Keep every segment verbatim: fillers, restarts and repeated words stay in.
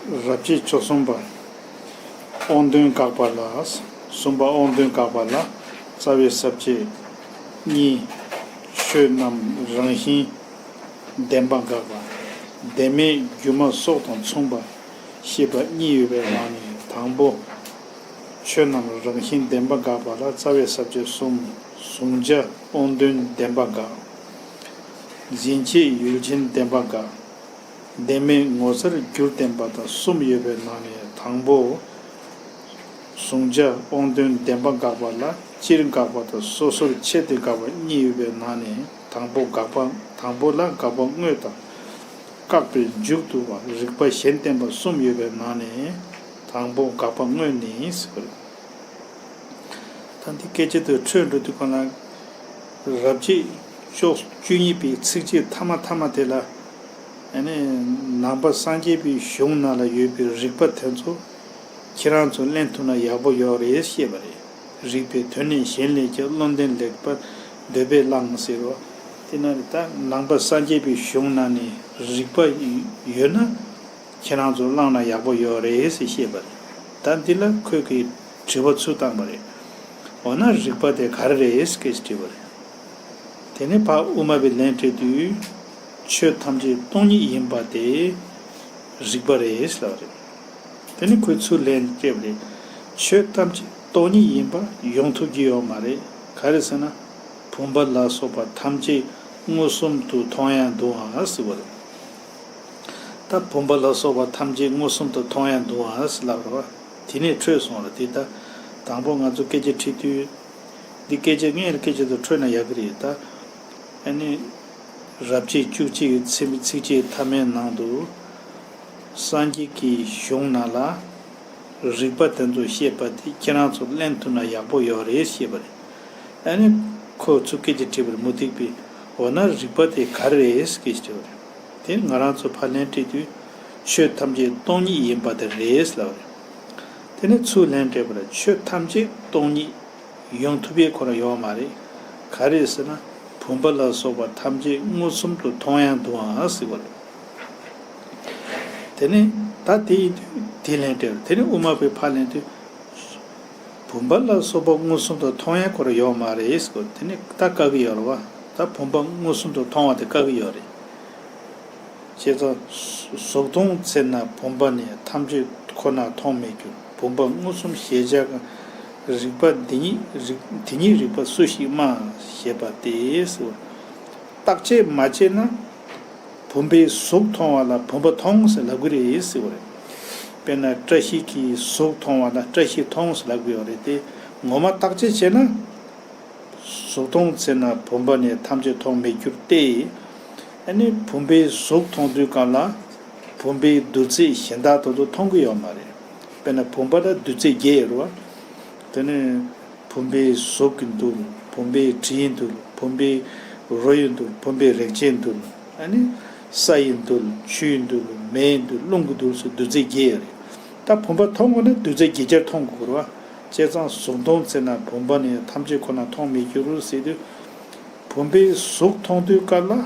རབ་བྱེད་བཅུ་གསུམ་པ། དབང་དོན་དགག་པ་ལ། གསུམ་པ་དབང་དོན་དགག་པ་ལ། རྩ་བའི་ས་བཅད་གཉིས། ཆོས་རྣམས་རང་བཞིན་བདེན་པ་དགག་པ། བདེན་མེད་སྒྱུ་མ་སོགས་དང་མཚུངས་པ་ཞེས་པ་གཉིས་ཡོད་པའི་ནང་ནས། དང་པོ། ཆོས་རྣམས་རང་བཞིན་བདེན་པ་དགག་པ་ལ་རྩ་བའི་ས་བཅད་གསུམ། གཟུང་བྱ་དབང་དོན་བདེན་པ་དགག་འཛིན་བྱེད་ཡུལ་ཅན་བདེན་པ་དགག་བདེན་མེད་ངོ་མཚར་རྒྱུར་བསྟན་པ་དང་གསུམ་ཡོད་པའི་ནང་ནས། དང་པོ། གཟུང་བྱ་དབང་དོན་བདེན་པ་དགག་པ་ལ་སྤྱིར་དགག་པ་དང་སོ་སོར་ཕྱེ་སྟེ་དགག་པ་གཉིས་ཡོད་པའི་ནང་ནས། དང་པོ་དགག་པ། དང་པོ་ལ་དགག་པ་དངོས་དང་། བཀག་པའི་མཇུག་ཏུ་བ་རིགས་པ་གཞན་བསྟན་པ་གསུམ་ཡོད་པའི་ནང་ནས། དང་པོ་དགག་པ་དངོས་ནི་ཟེར་བ་རེད། ད་འདི་སྐད་ཆ་དེ་འཕྲོས་འགྲོ་དུས་གང་ལ། རབ་བྱེད་བཅུ་བཅུ་གཉིས་པའི་ཚིགས་བཅད་མཐའ་མ་མཐའ་མ་དེ་ལ། ཨ་ནི་ནང་པ་སངས་རྒྱས་པའི་གཞུང་ནང་ལ་ཡོད་པའི་རིགས་པ་དེ་ཚོ་ཁྱེད་རང་ཚོ་ལེན་ཐུབ་ན་ཡག་པོ་ཡོད་རེད་ཞེས་པ་རེད། རིགས་པའི་དོན་ནི་གཞན་ལས་ཀྱང་། བློ་ལྡན་ལེགས་པར་འདོད་པས་བླངས་ཟེར་རོ། དེ་ན་རེད། ད་ནང་པ་སངས་རྒྱས་པའི་གཞུང་ནང་ནས་རིགས་པ་ཡོད་ན། ཁྱེད་རང་ཚོ་བླངས་ན་ཡག་པོ་ཡོད་རེད་ཟེར་བཤད་པ་རེད། ད་འདི་ལ་ཁོས་ཀྱིས་དྲི་བ་ཚུར་བཏང་པ་རེད། འོ་ན་རིགས་པ་དེ་ག་རེ་རེད་ཟེར་སྐད་ཆ་དྲིས་པ་རེད། དེ་ནས་ཕར་དབུ་མ་པའི་ལན་སྤྲད་དུས། ཆོས་ཐམས་ཅད་སྟོང་ཉིད་ཡིན་པ་དེ་རིགས་པ་རེད་ཟེར་བ་རེད། དེ་ནས་ཁོས་ཚུར་ལན་སྤྲད་པ་རེད། ཆོས་ཐམས་ཅད་སྟོང་ཉིད་ཡིན་པ་ཡོང་ཐུབ་ཀྱི་ཡོད་མ་རེད། ག་རེ་ཟེར་ན། བུམ་པ་ལ་སོགས་པ་ཐམས་ཅད་མངོན་སུམ་དུ་མཐོང་ཡང་འདུག་ཨང་ཟེར་བ་རེད། ད་བུམ་པ་ལ་སོགས་པ་ཐམས་ཅད་མངོན་སུམ་དུ་མཐོང་ཡང་འདུག་ཨང་ཟེར་ལབ་རེད་བ། དེ་ནས་འཕྲོས་སོང་རེད། དེ་ད་དང་པོ་ང་ཚོ་སྐད་ཆ་དྲིས་དུས། འདི་སྐད་ཆ་སྔོན་ལ་སྐད་ཆ་དེ་འཕྲོས་ན་ཡག་གི་རེད་ད། ཨ་ནི། རབ་བྱེད་བཅུ་གཅིག་གི་ཚིག་ཚིགས་བཅད་མཐའ་མའི་ནང་དུ། སངས་རྒྱས་ཀྱི་གཞུང་ནང་ལ། རིགས་པ་དེ་ཚོ་བཤད་པ་དེ་ཁྱེད་རང་ཚོ་ལེན་ཐུབ་ན་ཡག་པོ་ཡོད་རེད་ཞེས་པ་རེད། ཨ་ནི། ཁོ་ཚུར་སྐད་ཆ་དྲིས་པར་མུ་སྟེགས་པས། འོ་ན་རིགས་པ་དེ་ག་རེ་རེད་ཟེར་སྐད་ཆ་དྲིས་པ་རེད། དེ་ང་རང་ཚོ་ཕར་ལན་སྤྲད་དུས། ཆོས་ཐམས་ཅད་སྟོང་ཉིད་ཡིན་པ་དེ་རེད་ལབ་པ་རེད། དེ་ནས་ཚུར་ལན་སྤྲད་པར། ཆོས་ཐམས་ཅད་སྟོང་ཉིད་ཡོང་ཐུབ་པའི་ཁོ་རང་ཡོད་མ་རེད། ག་རེ་ཟེར་ན། བུམ་པ་ལ་སོགས་པ་ཐམས་ཅད་མངོན་སུམ་དུ་མཐོང་ཡང་འདུག་ཨང་ཟེར་བ་རེད། དེ་ནས་ད་དེ་ཡིན་དུས་དེ་ལན་སྤྲད། དེ་ནས་དབུ་མ་པའི་ཕར་ལན་དུས། བུམ་པ་ལ་སོགས་པ་མངོན་སུམ་དུ་མཐོང་ཡང་ཁོ་རང་ཡོད་མ་རེད་ཟེར་གོ། དེ་ནས་ད་བཀག་གི་ཡོད་རེད་བ། ད་བུམ་པ་མངོན་སུམ་དུ་མཐོང་བ་དེ་བཀག་གི་ཡོད་རེད། བྱས་ཙང་། གཟུགས་མཐོང་ཚེ་ན་བུམ་པ་ནི། ཐམས་ཅད་ཁོ་ན་མཐོང་མི་འགྱུར། བུམ་པ་མངོན་སུམ་ཞེས་བྱ་གང་། རིགས་པ་འདི་ཉིད་རིགས། དེ་ཉིད་རིགས་པ་སུ་ཞིག་སྨྲ། ཞེས་པ་སྟེ་ཟེར། བརྟག་དཔྱད་མ་བྱས་ན། བུམ་པའི་གཟུགས་མཐོང་བ་ལ་བུམ་པ་མཐོང་ཟེར་ལབ་ཀྱི་རེད་ཟེར་བ་རེད། དཔེར་ན་བཀྲ་ཤིས་ཀྱི་གཟུགས་མཐོང་བ་ལ་བཀྲ་ཤིས་མཐོང་ཟེར་ལབ་ཀྱི་ཡོད་རེད་དེ། ངོ་མ་བརྟག་དཔྱད་བྱས་ན། གཟུགས་མཐོང་ཚེ་ན་བུམ་པ་ནི། ཐམས་ཅད་མཐོང་མི་འགྱུར་ཏེ། ཨ་ནི་བུམ་པའི་གཟུགས་མཐོང་དུས་སྒང་ལ། བུམ་པའི་རྡུལ་རྫས་གཞན་དག་དེ་ཚོ་མཐོང་གི་ཡོད་མ་རེད། དཔེར་ན་བུམ་པ་ལ་རྡུལ་རྫས་བརྒྱད་ཡོད་རེད་བ། དེ་ནི། བུམ་པའི་གཟུགས་ཀྱི་རྡུལ། བུམ་པའི་དྲིའི་རྡུལ། བུམ་པའི་རོ་ཡི་རྡུལ། བུམ་པའི་རེག་བྱའི་རྡུལ། ཨ་ནི། སའི་རྡུལ། ཆུའི་རྡུལ། མེའི་རྡུལ། རླུང་གི་རྡུལ་སོགས་རྡུལ་རྫས་བརྒྱད་ཡོད་རེད། ད་བུམ་པ་མཐོང་དགོས་ན་རྡུལ་རྫས་བརྒྱད་ཅར་མཐོང་དགོས་རེད་བ། བྱས་ཙང་གཟུགས་མཐོང་ཚེ་ན་བུམ་པ་ནི། ཐམས་ཅད་ཁོ་ན་མཐོང་མི་འགྱུར་ཟེར་དུས། བུམ་པའི་གཟུགས་མཐོང་དུས་སྐབས་ལ།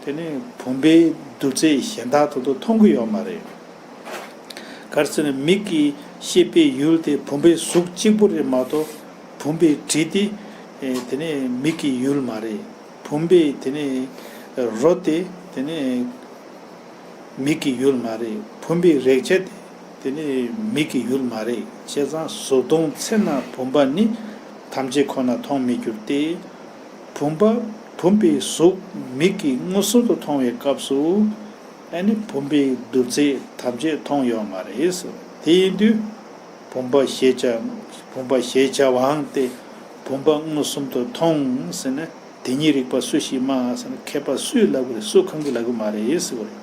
དེ་ནི་བུམ་པའི་རྡུལ་རྫས་གཞན་དག་དེ་ཚོ་མཐོང་གི་ཡོད་མ་རེད། ག་རེ་ཟེར་ན་མིག་གིས་ཤེས་པའི་ཡུལ་དེ་བུམ་པའི་གཟུགས་གཅིག་པུ་རེད་མ་གཏོགས། བུམ་པའི་དྲི་དེ་དེ་ནི་མིག་གི་ཡུལ་མ་རེད། བུམ་པའི་དེ་ནི་རོ་དེ་དེ་ནི་མིག་གི་ཡུལ་མ་རེད། བུམ་པའི་རེག་བྱ་དེ་དེ་ནི་མིག་གི་ཡུལ་མ་རེད། བྱས་ཙང་གཟུགས་མཐོང་ཚེ་ན་བུམ་པ་ནི། ཐམས་ཅད་ཁོ་ན་མཐོང་མི་འགྱུར་ཏེ། བུམ་པ། བུམ་པའི་གཟུགས་མིག་གིས་མངོན་སུམ་དུ་མཐོང་བའི་སྐབས་སུ། ཨ་ནི་བུམ་པའི་རྡུལ་རྫས་ཐམས་ཅད་མཐོང་ཡོད་མ་རེད། དེ་ཡིན་དུས། བུམ་པ་ཞེས་བྱ། བུམ་པ་ཞེས་བྱ་བའང་སྟེ། བུམ་པ་མངོན་སུམ་དུ་མཐོང་ཟེར་ན། དེ་ཉིད་རིགས་པ་སུ་ཞིག་སྨྲ་ཟེར་ན། མཁས་པ་སུས་ལབ་ཀྱི་རེད། སུ་གང་གིས་ལབ་ཀྱི་མ་རེད་ཟེར་བ་རེད།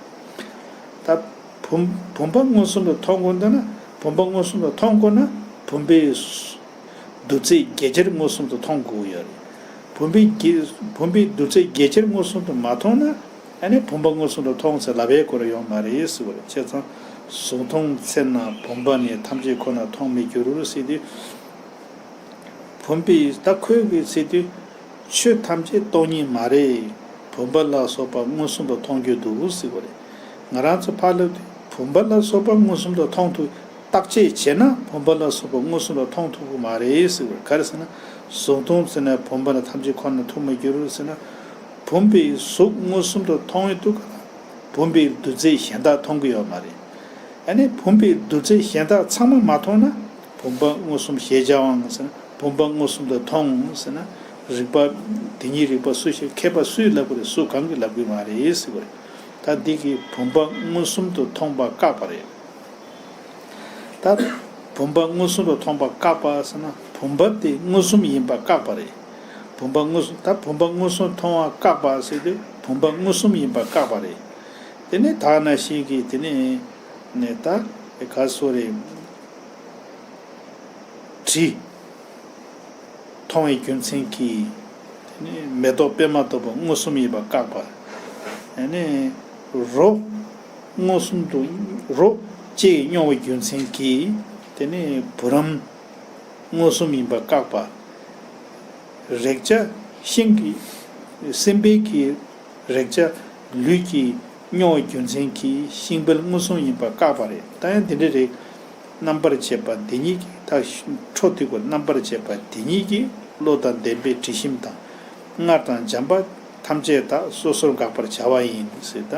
ད་བུམ། བུམ་པ་མངོན་སུམ་དུ་མཐོང་དགོས་འདུག་ན། བུམ་པ་མངོན་སུམ་དུ་མཐོང་དགོས་ན། བུམ་པའི་རྡུལ་རྫས་བརྒྱད་ཅར་མངོན་སུམ་དུ་མཐོང་དགོས་ཀྱི་ཡོད་རེད། བུམ་པའི་བརྒྱད། བུམ་པའི་རྡུལ་རྫས་བརྒྱད་ཅར་མངོན་སུམ་དུ་མ་མཐོང་ན། ཨ་ནི་བུམ་པ་མངོན་སུམ་དུ་མཐོང་ཟེར་ལབ་ཡས་ཁོ་རང་ཡོད་མ་རེད་ཟེར་བ་རེད། བྱས་ཙང་། གཟུགས་མཐོང་ཚེ་ན་བུམ་པ་ནི། ཐམས་ཅད་ཁོ་ན་མཐོང་མི་འགྱུར་ཟེར་དུས། བུམ་པའི། ད་ཁོས་གི་ཟེར་དུས། ཆོས་ཐམས་ཅད་སྟོང་ཉིད་མ་རེད། བུམ་པ་ལ་སོགས་པ་མངོན་སུམ་དུ་མཐོང་རྒྱུ་འདུག་ཟེར་བ་རེད། ང་རང་ཚོ་ཕར་ལབ་དུས། བུམ་པ་ལ་སོགས་པ་མངོན་སུམ་དུ་མཐོང་ཐུབ། བརྟག་དཔྱད་བྱས་ན་བུམ་པ་ལ་སོགས་པ་མངོན་སུམ་དུ་མཐོང་ཐུབ་ཀྱི་མ་རེད་ཟེར་བ་རེད། ག་རེ་ཟེར་ན། གཟུགས་མཐོང་ཟེར་ན་བུམ་པ་ལ་ཐམས་ཅད་ཁོ་ན་ཐུག་མི་འགྱུར་ཟེར་ན། བུམ་པའི་གཟུགས་མངོན་སུམ་དུ་མཐོང་ཡོད་དུས་ག་ལ་བུམ་པའི་རྡུལ་རྫས་གཞན་དག་མཐོང་གི་ཡོད་མ་རེད། ཨ་ནི་བུམ་པའི་རྡུལ་རྫས་གཞན་དག་ཚང་མ་མ་མཐོང་ན་བུམ་པ་མངོན་སུམ་ཞེས་བྱ་བའང་ཟེར་ན། བུམ་པ་མངོན་སུམ་དུ་མཐོང་ཟེར་ན། རིགས་པ་དེ་ཉིད་རིགས་པ་སུ་ཞིག་མཁས་པ་སུས་ལབ་དགོས་རེད། སུ་གང་གིས་ལབ་དགོས་མ་རེད་ཟེར་བ་རེད། ད་འདི་གིས་བུམ་པ་མངོན་སུམ་དུ་མཐོང་བ་བཀག་པ་རེད། ད་བུམ་པ་མངོན་སུམ་དུ་མཐོང་བ་བཀག་པ་ཟེར་ན་བུམ་པ་དེ་མངོན་སུམ་ཡིན་པ་བཀག་པ་རེད། བུམ་པ་མངོན་སུམ་ད་བུམ་པ་མངོན་སུམ་མཐོང་བ་བཀག་པ་ཟེར་དུས་བུམ་པ་མངོན་སུམ་ཡིན་པ་བཀག་པ་རེད། དེ་ནས་ད་ནང་བཞིན་གྱི་དེ་ནས་ནས་ད་ག་སོ་རེད། དྲི་མཐོང་བའི་རྒྱུ་མཚན་གྱིས། དེ་ནས་མེ་ཏོག་པད་མ་ལྟ་བུ་མངོན་སུམ་ཡིན་པ་བཀག་པ། དེ་ནས་རོ་མངོན་སུམ་དུ་རོ་ལྕེས་མྱོང་བའི་རྒྱུ་མཚན་གྱིས། དེ་ནས་བུ་རམ་མངོན་སུམ་ཡིན་པ་བཀག་པ། རེག་བྱ་ཤིང་གི་སྲིན་བལ་གྱི་རེག་བྱ་ལུས་ཀྱིས་མྱོང་བའི་རྒྱུ་མཚན་གྱིས་ཤིང་བལ་མངོན་སུམ་ཡིན་པ་བཀག་པ་རེད། ད་ཡང་དེ་འདྲ་རེད། རྣམ་པར་བཅད་པ་འདི་ཉིད་ཀྱིས། ད་འཕྲོ་མཐུད་དགོས། རྣམ་པར་བཅད་པ་འདི་ཉིད་ཀྱིས་བློ་དང་ལྡན་པའི་དྲི་ཞིམ་དང་མངར་དང་འཇམ་པ་ཐམས་ཅད་དག་སོ་སོར་འགག་པར་བྱ་བ་ཡིན་ཟེར། ད་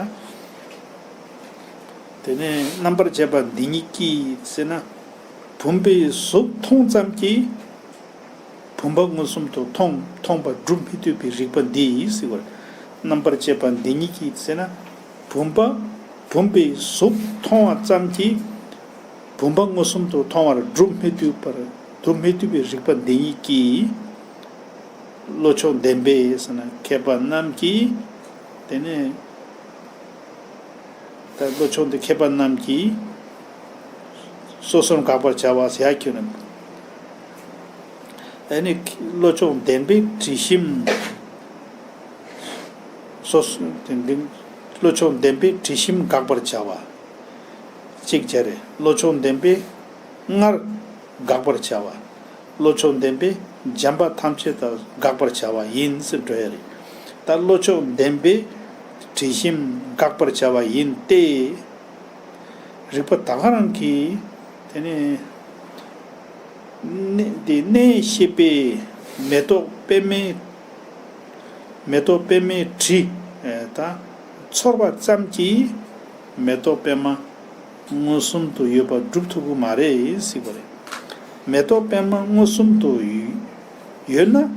དེ་ནས་རྣམ་པར་བཅད་པ་འདི་ཉིད་ཀྱིས་ཟེར་ན། བུམ་པའི་གཟུགས་མཐོང་ཙམ་གྱིས། བུམ་པ་མངོན་སུམ་དུ་མཐོང་མཐོང་བ་སྒྲུབ་མི་ཐུབ་པའི་རིགས་པ་འདིས་ཟེར་བར། རྣམ་པར་བཅད་པ་འདི་ཉིད་ཀྱིས་ཟེར་ན། བུམ་པ་བུམ་པའི་གཟུགས་མཐོང་བ་ཙམ་གྱིས། བུམ་པ་མངོན་སུམ་དུ་མཐོང་བར་སྒྲུབ་མི་ཐུབ་པར་སྒྲུབ་མི་ཐུབ་པའི་རིགས་པ་འདི་ཉིད་ཀྱིས། བློ་ཕྱོགས་ལྡན་པས་ཟེར་ན་མཁས་པ་རྣམས་ཀྱིས། དེ་ནས། ད་བློ་ཕྱོགས་འདི་མཁས་པ་རྣམས་ཀྱིས་སོ་སོར་དགག་པར་བྱ་བ་ཟེར་ཡ་ཁྱོད་ནི། ཨ་ནི་བློ་ཕྱོགས་ལྡན་པས་དྲི་ཞིམ། སོ་སོ་དེ་འདི་བློ་ཕྱོགས་ལྡན་པས་དྲི་ཞིམ་དགག་པར་བྱ་བ། གཅིག་བྱ་རེད། བློ་ཕྱོགས་ལྡན་པས་མངར་དགག་པར་བྱ་བ། བློ་ཕྱོགས་ལྡན་པས་འཇམ་པ་ཐམས་ཅད་དག་དགག་པར་བྱ་བ་ཡིན་ཟེར་འགྲོ་ཡ་རེད། ད་བློ་ཕྱོགས་ལྡན་པས་དྲི་ཞིམ་དགག་པར་བྱ་བ་ཡིན་ཏེ། རིགས་པ་ད་ག་རང་གིས་དེ་ནི་གནས་དེ་གནས་ཤེས་པས་མེ་ཏོག་པད་མའི་མེ་ཏོག་པད་མའི་དྲི་ད་ཚོར་བ་ཙམ་གྱིས་མེ་ཏོག་པད་མ་མངོན་སུམ་དུ་ཡོད་པ་སྒྲུབ་ཐུབ་ཀྱི་མ་རེད་ཟེར་བ་རེད། མེ་ཏོག་པད་མ་མངོན་སུམ་དུ་ཡོད་ན།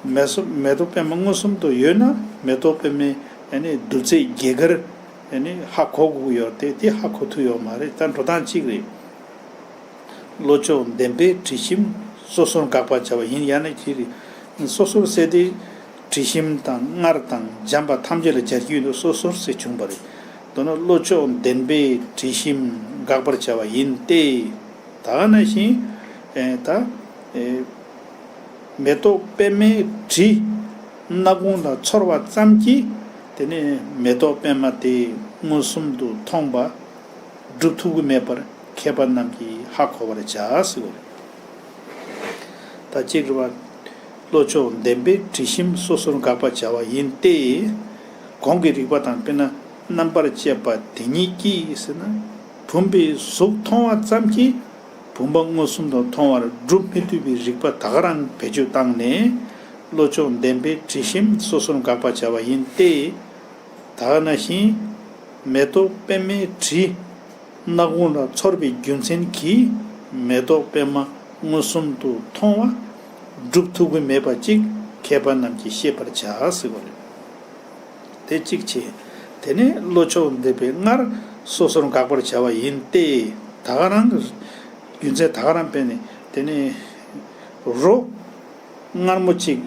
མེ་སོ་མེ་ཏོག་པད་མ་མངོན་སུམ་དུ་ཡོད་ན་མེ་ཏོག་པད་མའི་ཨ་ནི་རྡུལ་རྫས་བརྒྱད་དཀར་ཨ་ནི་ཧ་གོ་དགོས་ཀྱི་ཡོད་རེད་དེ། དེ་ཧ་གོ་ཐུབ་ཡོད་མ་རེད། ད་འགྲོ་སྟངས་གཅིག་རེད། བློ་ཕྱོགས་ལྡན་པས་དྲི་ཞིམ་སོ་སོར་དགག་པར་བྱ་བ་ཡིན། ཡང་ན་ཅི་རེད། སོ་སོར་ཟེར་དེ་དྲི་ཞིམ་དང་མངར་དང་འཇམ་པ་ཐམས་ཅད་ལ་སྦྱར་གྱི་ཡོད་དུས་སོ་སོར་ཟེར་བྱུང་བ་རེད། མདོར་ན་བློ་ཕྱོགས་ལྡན་པས་དྲི་ཞིམ་དགག་པར་བྱ་བ་ཡིན་ཏེ། ད་ག་ནང་བཞིན་ཨེ་ད་ཨེ་མེ་ཏོག་པད་མའི་དྲི་སྣ་ཁུང་ལ་ཚོར་བ་ཙམ་གྱིས་དེ་ནས་མེ་ཏོག་པད་མ་དེ་མངོན་སུམ་དུ་མཐོང་བ་སྒྲུབ་ཐུབ་ཀྱི་མེད་པར་མཁས་པ་རྣམས་ཀྱིས་ཧ་གོ་བར་བྱ་ཟེར་བ་རེད། ད་གཅིག་རེད་བ། བློ་ཕྱོགས་ལྡན་པས་དྲི་ཞིམ་སོ་སོར་དགག་པར་བྱ་བ་ཡིན་ཏེ། གོང་གི་རིགས་པ་དང་དཔེར་ན་རྣམ་པར་བཅད་པ་དེ་ཉིད་ཀྱིས་ཟེར་ན། བུམ་པའི་གཟུགས་མཐོང་བ་ཙམ་གྱིས་བུམ་པ་མངོན་སུམ་དུ་མཐོང་བར་སྒྲུབ་མི་ཐུབ་པའི་རིགས་པ་ད་ག་རང་བེད་སྤྱོད་བཏང་ནས། བློ་ཕྱོགས་ལྡན་པས་དྲི་ཞིམ་སོ་སོར་དགག་པར་བྱ་བ་ཡིན་ཏེ། ད་ག་ནང་བཞིན་མེ་ཏོག་པད་མའི་དྲི་སྣ་ཁུང་ལ་ཚོར་བའི་རྒྱུ་མཚན་གྱིས་མེ་ཏོག་པད་མ་མངོན་སུམ་དུ་མཐོང་བ་སྒྲུབ་ཐུབ་ཀྱི་མེད་པ་ཅིག་མཁས་པ་རྣམས་ཀྱིས་ཤེས་པར་བྱ་ཟེར་བ་རེད། དེ་གཅིག་བྱས། དེ་ནས་བློ་ཕྱོགས་ལྡན་པས་མངར་སོ་སོར་དགག་པར་བྱ་བ་ཡིན་ཏེ། ད་ག་རང་གི་རྒྱུ་མཚན་ད་ག་རང་དཔེ་ནས་དེ་ནས་རོ་མངར་མོ་གཅིག་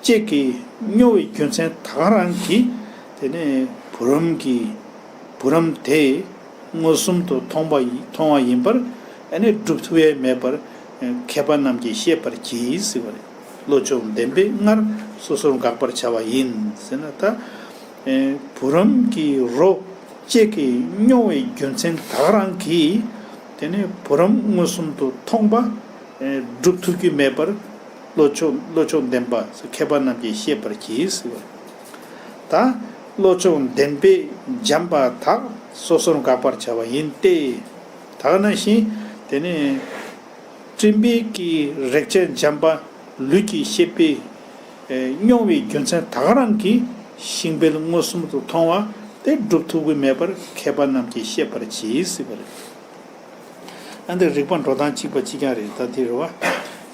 ལྕེ་གིས་མྱོང་བའི་རྒྱུ་མཚན་ད་ག་རང་གིས་དེ་ནས་བུ་རམ་གྱི་བུ་རམ་དེ་མངོན་སུམ་དུ་མཐོང་བ་ཡི་མཐོང་བ་ཡིན་པར་ཨ་ནི་སྒྲུབ་ཐུབ་ཡས་མེད་པར་མཁས་པ་རྣམས་ཀྱིས་ཤེས་པར་གྱིས་ཟེར་བ་རེད། བློ་ཕྱོགས་ལྡན་པས་མངར་སོ་སོར་དགག་པར་བྱ་བ་ཡིན་ཟེར་ན། ད་བུ་རམ་གྱི་རོ་ལྕེ་གིས་མྱོང་བའི་རྒྱུ་མཚན་ད་ག་རང་གིས་དེ་ནས་བུ་རམ་མངོན་སུམ་དུ་མཐོང་བ་སྒྲུབ་ཐུབ་ཀྱི་མེད་པར་བློ་ཕྱོགས་བློ་ཕྱོགས་ལྡན་པ་མཁས་པ་རྣམས་ཀྱིས་ཤེས་པར་གྱིས་ཟེར་བ་རེད། ད་བློ་ཕྱོགས་ལྡན་པས་འཇམ་པ་དག་ སོ་སོར་དགག་པར་བྱ་བ་ཡིན་ཏེ། ད་ག་ནང་བཞིན་དེ་ནི་སྤྲིན་པའི་གི་རེག་བྱ་འཇམ་པ་ལུས་ཀྱི་ཤེས་པས་མྱོང་བའི་རྒྱུ་མཚན་ད་ག་རང་གིས་ཤིང་དཔལ་མངོན་སུམ་དུ་མཐོང་བ་དེ་སྒྲུབ་ཐུབ་ཀྱི་མེད་པར་མཁས་པ་རྣམས་ཀྱིས་ཤེས་པར་གྱིས་ཟེར་བ་རེད། ཨ་འདི་རིགས་པ་འགྲོ་སྟངས་གཅིག་པ་གཅིག་རྐྱང་རེད། ད་འདི་རེད་བ།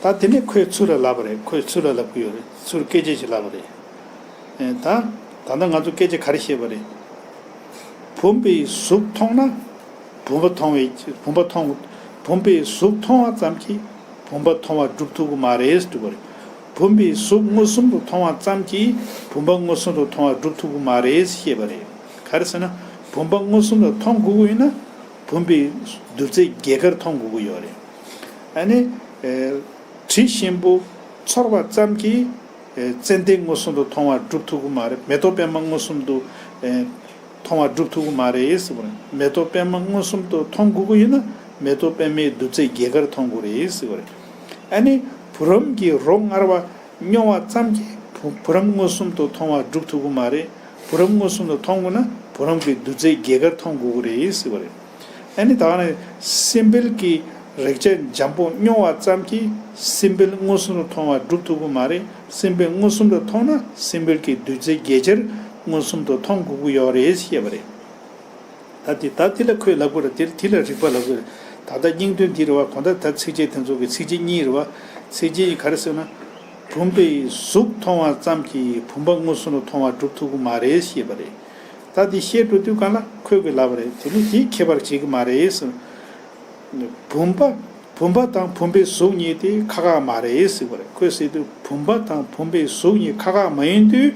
ད་དེ་ནས་ཁོས་ཚུར་ལ་ལབ་པ་རེད། ཁོས་ཚུར་ལ་ལབ་ཀྱི་ཡོད་རེད། ཚུར་སྐད་ཆ་ཞིག་ལབ་པ་རེད། ཨེ་ད་ད་ལྟ་ང་ཚོ་སྐད་ཆ་ག་རེ་བཤད་པ་རེད། བུམ་པའི་གཟུགས་མཐོང་ན་བུམ་པ་མཐོང་བའི་བུམ་པ་མཐོང་། བུམ་པའི་གཟུགས་མཐོང་བ་ཙམ་གྱིས་བུམ་པ་མཐོང་བ་སྒྲུབ་ཐུབ་ཀྱི་མ་རེད་ཟེར་བ་རེད། བུམ་པའི་གཟུགས་མངོན་སུམ་དུ་མཐོང་བ་ཙམ་གྱིས་བུམ་པ་མངོན་སུམ་དུ་མཐོང་བ་སྒྲུབ་ཐུབ་ཀྱི་མ་རེད་ཟེར་བཤད་པ་རེད། ག་རེ་ཟེར་ན། བུམ་པ་མངོན་སུམ་དུ་མཐོང་དགོས་ཀྱི་ཡོད་ན། བུམ་པའི་རྡུལ་རྫས་བརྒྱད་དཀར་མཐོང་དགོས་ཀྱི་ཡོད་རེད། ཨ་ནི། ཨེ། དྲི་ཞིམ་པོ་ཚོར་བ་ཙམ་གྱིས། ཨེ། ཙན་དན་མངོན་སུམ་དུ་མཐོང་བ་སྒྲུབ་ཐུབ་ཀྱི་མ་རེད། མེ་ཏོག་པད་མ་མངོན་སུམ་དུ། ཨེ། མཐོང་བ་སྒྲུབ་ཐུབ་ཀྱི་མ་རེད་ཟེར་བ་རེད། མེ་ཏོག་པད་མ་མངོན་སུམ་དུ་མཐོང་དགོས་ཀྱི་ཡོད་ན། མེ་ཏོག་པད་མའི་རྡུལ་རྫས་བརྒྱད་དཀར་མཐོང་དགོས་རེད་ཟེར་བ་རེད། ཨ་ནི། བུ་རམ་གྱི་རོ་མངར་བ་མྱོང་བ་ཙམ་གྱིས་བུ་བུ་རམ་མངོན་སུམ་དུ་མཐོང་བ་སྒྲུབ་ཐུབ་ཀྱི་མ་རེད། བུ་རམ་མངོན་སུམ་དུ་མཐོང་དགོས་ན་བུ་རམ་གྱི་རྡུལ་རྫས་བརྒྱད་དཀར་མཐོང་དགོས་ཀྱི་རེད་ཟེར་བ་རེད། ཨ་ནི་ད་ག་ནས་སྲིན་བལ་གྱི་རེག་བྱ་འཇམ་པོ་མྱོང་བ་ཙམ་གྱིས་སྲིན་བལ་མངོན་སུམ་དུ་མཐོང་བ་སྒྲུབ་ཐུབ་ཀྱི་མ་རེད། སྲིན་བལ་མངོན་སུམ་དུ་མཐོང་ན་སྲིན་བལ་གྱི་རྡུལ་རྫས་བརྒྱད་ཅུར་མངོན་སུམ་དུ་མཐོང་དགོས་ཀྱི་ཡོད་རེད་ཞེས་པ་རེད། ད་དེ་ད་དེ་ལ་ཁོས་ལབ་དགོས་རེད། དེ་དེ་ལ་རིགས་པ་ལབ་དགོས་རེད། ད་ལྟ་སྙིང་དོན་འདི་རེད་བ། གོ་ད་ད་ཚིགས་བཅད་དེ་ཚོ་གི་ཚིགས་བཅད་གཉིས་རེད་བ། ཚིགས་བཅད་གཉིས་ག་རེ་ཟེར་ན། བུམ་པའི་གཟུགས་མཐོང་བ་ཙམ་གྱིས་བུམ་པ་མངོན་སུམ་དུ་མཐོང་བ་སྒྲུབ་ཐུབ་ཀྱི་མ་རེད་ཞེས་པ་རེད། ད་འདི་བཤད་འགྲོ་དུས་གང་ལ་ཁོས་གི་ལབ་པ་རེད། དེ་ནི་དེ་ཁྱད་པར་བྱེད་ཀྱི་མ་རེད་ཟེར། བུམ་པ། བུམ་པ་དང་བུམ་པའི་གཟུགས་གཉིས་དེ་ཁག་ཁག་མ་རེད་ཟེར་བ་རེད། ཁོས་ཟེར་དུས་བུམ་པ་དང་བུམ་པའི་གཟུགས་གཉིས་ཁག་ཁག་མ་ཡིན་དུས།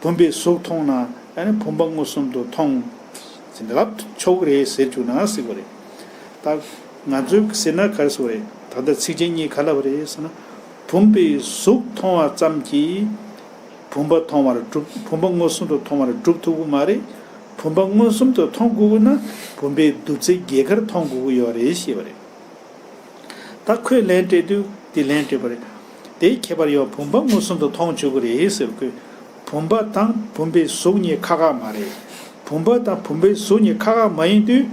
བུམ་པའི་གཟུགས་མཐོང་ན་ཨ་ནི་བུམ་པ་མངོན་སུམ་དུ་མཐོང་། ཟིན་ལབ་ཆོག་གི་རེད་ཟེར་བཅུག་ན་ཟེར་བ་རེད། ད་ང་ཚོས་ཟེར་ན་ག་རེ་ཟེར་བ་རེད། ད་ལྟ་ཚིགས་བཅད་གཉིས་ག་ལབ་པ་རེད་ཟེར་ན། བུམ་པའི་གཟུགས་མཐོང་བ་ཙམ་གྱིས་བུམ་པ་མཐོང་བར་སྒྲུབ། བུམ་པ་མངོན་སུམ་དུ་མཐོང་བར་སྒྲུབ་ཐུབ་ཀྱི་མ་རེད། བུམ་པ་མངོན་སུམ་དུ་མཐོང་དགོས་ཀྱི་ན་བུམ་པའི་རྡུལ་རྫས་བརྒྱད་དཀར་མཐོང་དགོས་ཀྱི་ཡོད་རེད་ཞེས་པ་རེད། ད་ཁོས་ལན་སྤྲད་དུས་དེ་ལན་སྤྲད་པ་རེད། དེའི་ཁྱད་པར་ཡང་བུམ་པ་མངོན་སུམ་དུ་མཐོང་བཅུག་གི་རེད་ཟེར། ཁོས་བུམ་པ་དང་བུམ་པའི་གཟུགས་གཉིས་ཁག་ཁག་མ་རེད། བུམ་པ་དང་བུམ་པའི་གཟུགས་གཉིས་ཁག་ཁག་མ་ཡིན་དུས་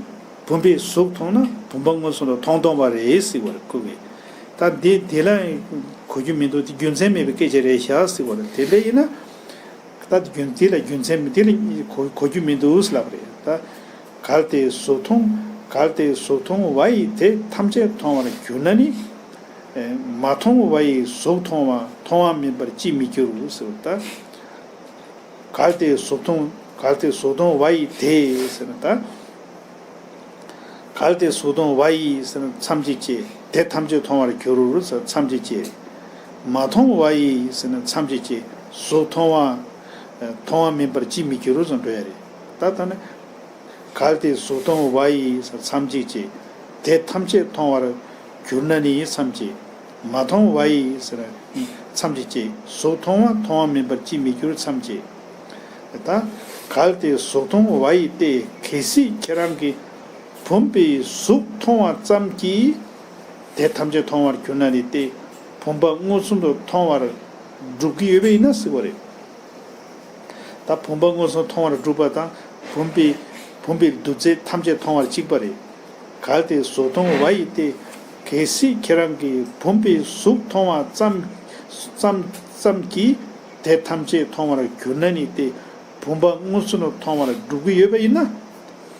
བུམ་པའི་གཟུགས་མཐོང་ན་བུམ་པ་མངོན་སུམ་དུ་མཐོང་སྟོང་པ་རེད་ཟེར་བ་རེད། ཁོ་གིས་ད་འདི་དེ་ལ་གོ་རྒྱུ་མི་འདུག་དེ་རྒྱུ་མཚན་མེད་པའི་སྐད་ཆ་རེད་ཤག་ཟེར་བ་རེད། དེ་འདྲ་ཡིན་ན། ད་རྒྱུ་དེ་ལ་རྒྱུ་མཚན་མི་དེ་ལ་གོ་གོ་རྒྱུ་མི་འདུག་ལབ་རེད་ད། གལ་ཏེ་གཟུགས་མཐོང་། གལ་ཏེ་གཟུགས་མཐོང་བ་ཡིས་དེ་ཐམས་ཅད་མཐོང་བར་གྱུར་ན་ནི། མ་མཐོང་བ་ཡིས་གཟུགས་མཐོང་བ་མཐོང་བ་མིན་པར་ཅིས་མི་འགྱུར་ཟེར་ད། གལ་ཏེ་གཟུགས་མཐོང་། གལ་ཏེ་གཟུགས་མཐོང་བ་ཡིས་དེ་ཟེར་ན་ད། གལ་ཏེ་གཟུགས་མཐོང་བ་ཡིས་ཟེར་ན་མཚམས་གཅིག་བཅད། དེ་ཐམས་ཅད་མཐོང་བར་འགྱུར་ཟེར་མཚམས་གཅིག་བཅད། མ་མཐོང་བ་ཡིས་ཟེར་ན་མཚམས་གཅིག་བཅད། གཟུགས་མཐོང་བ། མཐོང་བ་མིན་པར་ཅིས་མི་འགྱུར་ཟེར་འགྲོ་ཡ་རེད། ད་ལྟ་ནི། གལ་ཏེ་གཟུགས་མཐོང་བ་ཡིས་ཟེར་མཚམས་གཅིག་བཅད། དེ་ཐམས་ཅད་མཐོང་བར་གྱུར་ན་ནི་མཚམས་གཅིག་མ་མཐོང་བ་ཡིས་ཟེར་མཚམས་གཅིག་བཅད། གཟུགས་མཐོང་བ་མཐོང་བ་མིན་པར་ཅིས་མི་འགྱུར་མཚམས་གཅིག་ད་གལ་ཏེ་གཟུགས་མཐོང་བ་ཡིས་ཏེ། གལ་སྲིད་ཁྱེད་རང་གིས་བུམ་པའི་གཟུགས་མཐོང་བ་ཙམ་གྱིས་དེ་ཐམས་ཅད་མཐོང་བར་གྱུར་ན་ནི་ཏེ། བུམ་པ་མངོན་སུམ་དུ་མཐོང་བར་སྒྲུབ་ཀྱི་ཡོད་པ་ཡིན་ན་ཟེར་བ་རེད། ད་བུམ་པ་མངོན་སུམ་མཐོང་བར་སྒྲུབ་པ་དང་བུམ་པའི་བུམ་པའི་རྡུལ་རྫས་ཐམས་ཅད་མཐོང་བར་གཅིག་པ་རེད། གལ་ཏེ་གཟུགས་མཐོང་བ་ཡིས་ཏེ། གལ་སྲིད་ཁྱེད་རང་གིས་བུམ་པའི་གཟུགས་མཐོང་བ་ཙམ་ཙམ་ཙམ་གྱིས་དེ་ཐམས་ཅད་མཐོང་བར་གྱུར་ན་ནི་ཏེ། བུམ་པ་མངོན་སུམ་དུ་མཐོང་བར་སྒྲུབ་ཀྱི་ཡོད་པ་ཡིན་ན།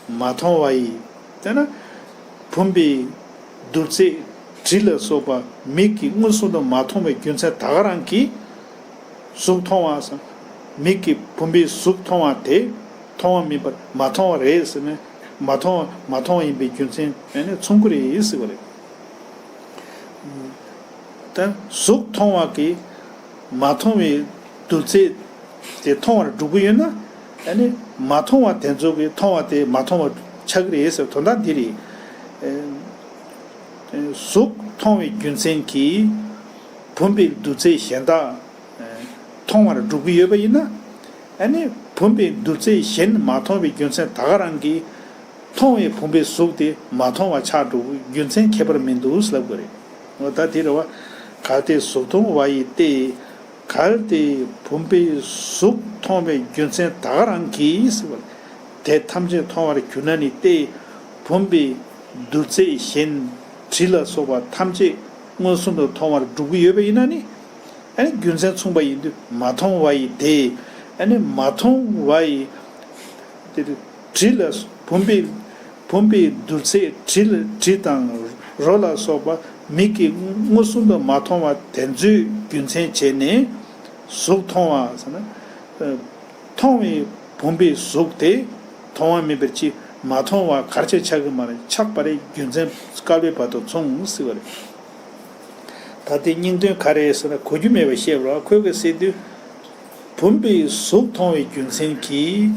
མ་མཐོང་བ་ཡིས། དེས་ན། བུམ་པའི་རྡུལ་རྫས་དྲི་ལ་སོགས་པ་མིག་གིས་མངོན་སུམ་དུ་མ་མཐོང་བའི་རྒྱུ་མཚན་ད་ག་རང་གིས། གཟུགས་མཐོང་བ་སམ། མིག་གིས་བུམ་པའི་གཟུགས་མཐོང་བ་དེ་མཐོང་བ་མིན་པར་མ་མཐོང་བ་རེད་ཟེར་ནས་མ་མཐོང་བ་མ་མཐོང་བ་ཡིན་པའི་རྒྱུ་མཚན་ཡང་ནས་མཚུངས་ཀྱི་རེད་ཟེར་བ་རེད། ད་གཟུགས་མཐོང་བ་གིས་མ་མཐོང་བའི་རྡུལ་རྫས་དེ་མཐོང་བར་སྒྲུབ་ཀྱི་ཡོད་ན། ཡང་ནས་མ་མཐོང་བ་དེ་ཚོ་གིས་མཐོང་བ་དེ་མ་མཐོང་བ་ཆགས་ཀྱི་རེད་ཟེར་དོན་དག་འདི་རེད། གཟུགས་མཐོང་བའི་རྒྱུ་མཚན་གྱིས་བུམ་པའི་རྡུལ་རྫས་གཞན་དག་མཐོང་བར་སྒྲུབ་ཀྱི་ཡོད་པ་ཡིན་ན། ཨ་ནི་བུམ་པའི་རྡུལ་རྫས་གཞན་མ་མཐོང་བའི་རྒྱུ་མཚན་ད་ག་རང་གིས་མཐོང་བའི་བུམ་པའི་གཟུགས་དེ་མ་མཐོང་བ་ཆགས་འགྲོ་རྒྱུ་མཚན་ཁྱད་པར་མི་འདུག་ལབ་དགོས་རེད། འོ་ད་དེ་རེད་བ། གལ་ཏེ་གཟུགས་མཐོང་བ་ཡིས་ཏེ། གལ་ཏེ་བུམ་པའི་གཟུགས་མཐོང་བའི་རྒྱུ་མཚན་ད་ག་རང་གིས་ཟེར་བ། དེ་ཐམས་ཅད་མཐོང་བར་གྱུར་ན་ནི་སྟེ། བུམ་པའི་རྡུལ་རྫས་གཞན་དྲི་ལ་སོགས་པ་ཐམས་ཅད་མངོན་སུམ་དུ་མཐོང་བར་འགྲུབ་ཀྱི་ཡོད་པ་ཡིན་ན་ནི། ཨ་ནི་རྒྱུ་མཚན་མཚུངས་པ་ཡིན་དུས་མ་མཐོང་བ་ཡི་དེ། ཨ་ནི་མ་མཐོང་བ་ཡི་དེ་དྲི་ལ་བུམ་པའི་བུམ་པའི་རྡུལ་རྫས་དྲི་ལ་དྲི་དང་རོ་ལ་སོགས་པ་མིག་གིས་མངོན་སུམ་དུ་མ་མཐོང་བ་དེ་ཚོའི་རྒྱུ་མཚན་བྱས་ནས་གཟུགས་མཐོང་བ་ཟེར་ན། མཐོང་བའི་བུམ་པའི་གཟུགས་དེ་མཐོང་བ་མིན་པར་ཅིས་མ་མཐོང་བ་གར་ཆགས་ཆགས་ཀྱི་མ་རེད། ཆགས་པ་རེད། རྒྱུ་མཚན་སྐལ་བའི་བར་དུ་མཚུངས་ཟེར་བ་རེད། ད་དེ་སྙིང་དོན་ག་རེ་ཟེར་ན་གོ་རྒྱུ་མེད་པ་བཤད་རོགས། ཁོས་ག་ཟེར་དུས། བུམ་པའི་གཟུགས་མཐོང་བའི་རྒྱུ་མཚན་གྱིས།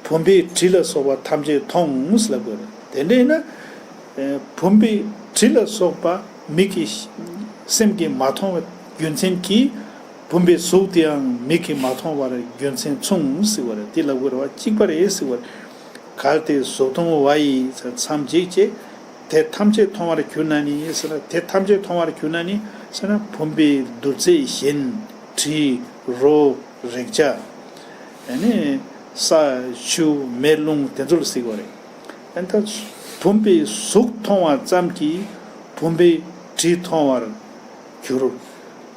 བུམ་པའི་དྲི་ལ་སོགས་པ་ཐམས་ཅད་མཐོང་ཟེར་ལབ་དགོས་རེད། དེ་འདྲ་ཡིན་ན། བུམ་པའི་དྲི་ལ་སོགས་པ་མིག་གིས་སེམས་ཀྱིས་མ་མཐོང་བའི་རྒྱུ་མཚན་གྱིས། བུམ་པའི་གཟུགས་དེའང་མིག་གིས་མ་མཐོང་བར་རྒྱུ་མཚན་མཚུངས་ཟེར་བ་རེད། དེ་ལབ་དགོས་རེད་བ། གཅིག་པ་རེད་ཟེར་བ་རེད། གལ་ཏེ་གཟུགས་མཐོང་བ་ཡིས་མཚམས་གཅིག་བྱས། དེ་ཐམས་ཅད་མཐོང་བར་གྱུར་ན་ནི་ཟེར་ན། དེ་ཐམས་ཅད་མཐོང་བར་གྱུར་ན་ནི་ཟེར་ན། བུམ་པའི་རྡུལ་རྫས་གཞན་དྲི་རོ་རེག་བྱ། ཨ་ནི་ས་ཆུ་མེ་རླུང་དེ་ཚོ་ལ་ཟེར་གྱི་ཡོད་རེད། ཨ་ནི་ད་བུམ་པའི་གཟུགས་མཐོང་བ་ཙམ་གྱིས་བུམ་པའི་དྲི་མཐོང་བར་འགྱུར།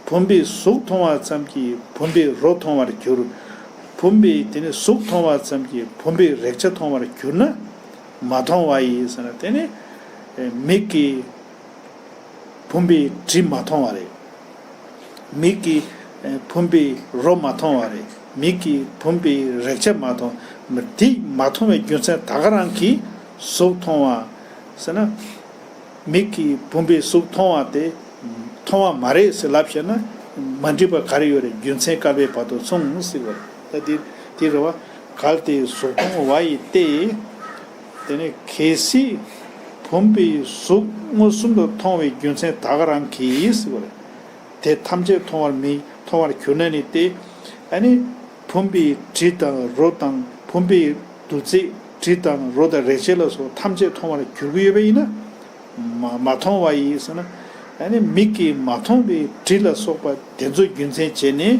བུམ་པའི་གཟུགས་མཐོང་བ་ཙམ་གྱིས་བུམ་པའི་རོ་མཐོང་བར་འགྱུར། བུམ་པའི་དེ་ནི་གཟུགས་མཐོང་བ་ཙམ་གྱིས་བུམ་པའི་རེག་བྱ་མཐོང་བར་གྱུར་ན། མ་མཐོང་བ་ཡིས་ཟེར་ན། དེ་ནི་མིག་གིས་བུམ་པའི་དྲི་མ་མཐོང་བ་རེད། མིག་གིས་བུམ་པའི་རོ་མ་མཐོང་བ་རེད། མིག་གིས་བུམ་པའི་རེག་བྱ་མ་མཐོང་། དེ་མ་མཐོང་བའི་རྒྱུ་མཚན་ད་ག་རང་གིས་གཟུགས་མཐོང་བ་ཟེར་ན། མིག་གིས་བུམ་པའི་གཟུགས་མཐོང་བ་དེ་མཐོང་བ་མ་རེད་ཟེར་ལབ་བཤད་ན། མ་འགྲིག་པ་ག་རེ་ཡོད་རེད། རྒྱུ་མཚན་སྐལ་པའི་བར་དུ་མཚུངས་ཟེར་བ་རེད། ད་དེ་དེ་རེད་བ། གལ་ཏེ་གཟུགས་མཐོང་བ་ཡི་སྟེ། དེ་ནི་གལ་སྲིད་བུམ་པའི་གཟུགས་མངོན་སུམ་དུ་མཐོང་བའི་རྒྱུ་མཚན་ད་ག་རང་གིས་ཟེར་བ་རེད། དེ་ཐམས་ཅད་མཐོང་བར་མི་མཐོང་བར་གྱུར་ན་ནི་སྟེ། ཨ་ནི་བུམ་པའི་དྲི་དང་རོ་དང་བུམ་པའི་རྡུལ་རྫས་དྲི་དང་རོ་དང་རེག་བྱ་ལ་སོགས་ཐམས་ཅད་མཐོང་བར་གྱུར་གྱི་ཡོད་པ་ཡིན་ན། མ་མ་མཐོང་བ་ཡིས་ཟེར་ན། ཨ་ནི་མིག་གིས་མ་མཐོང་བའི་དྲི་ལ་སོགས་པ་དེ་ཚོ་རྒྱུ་མཚན་བྱས་ནས།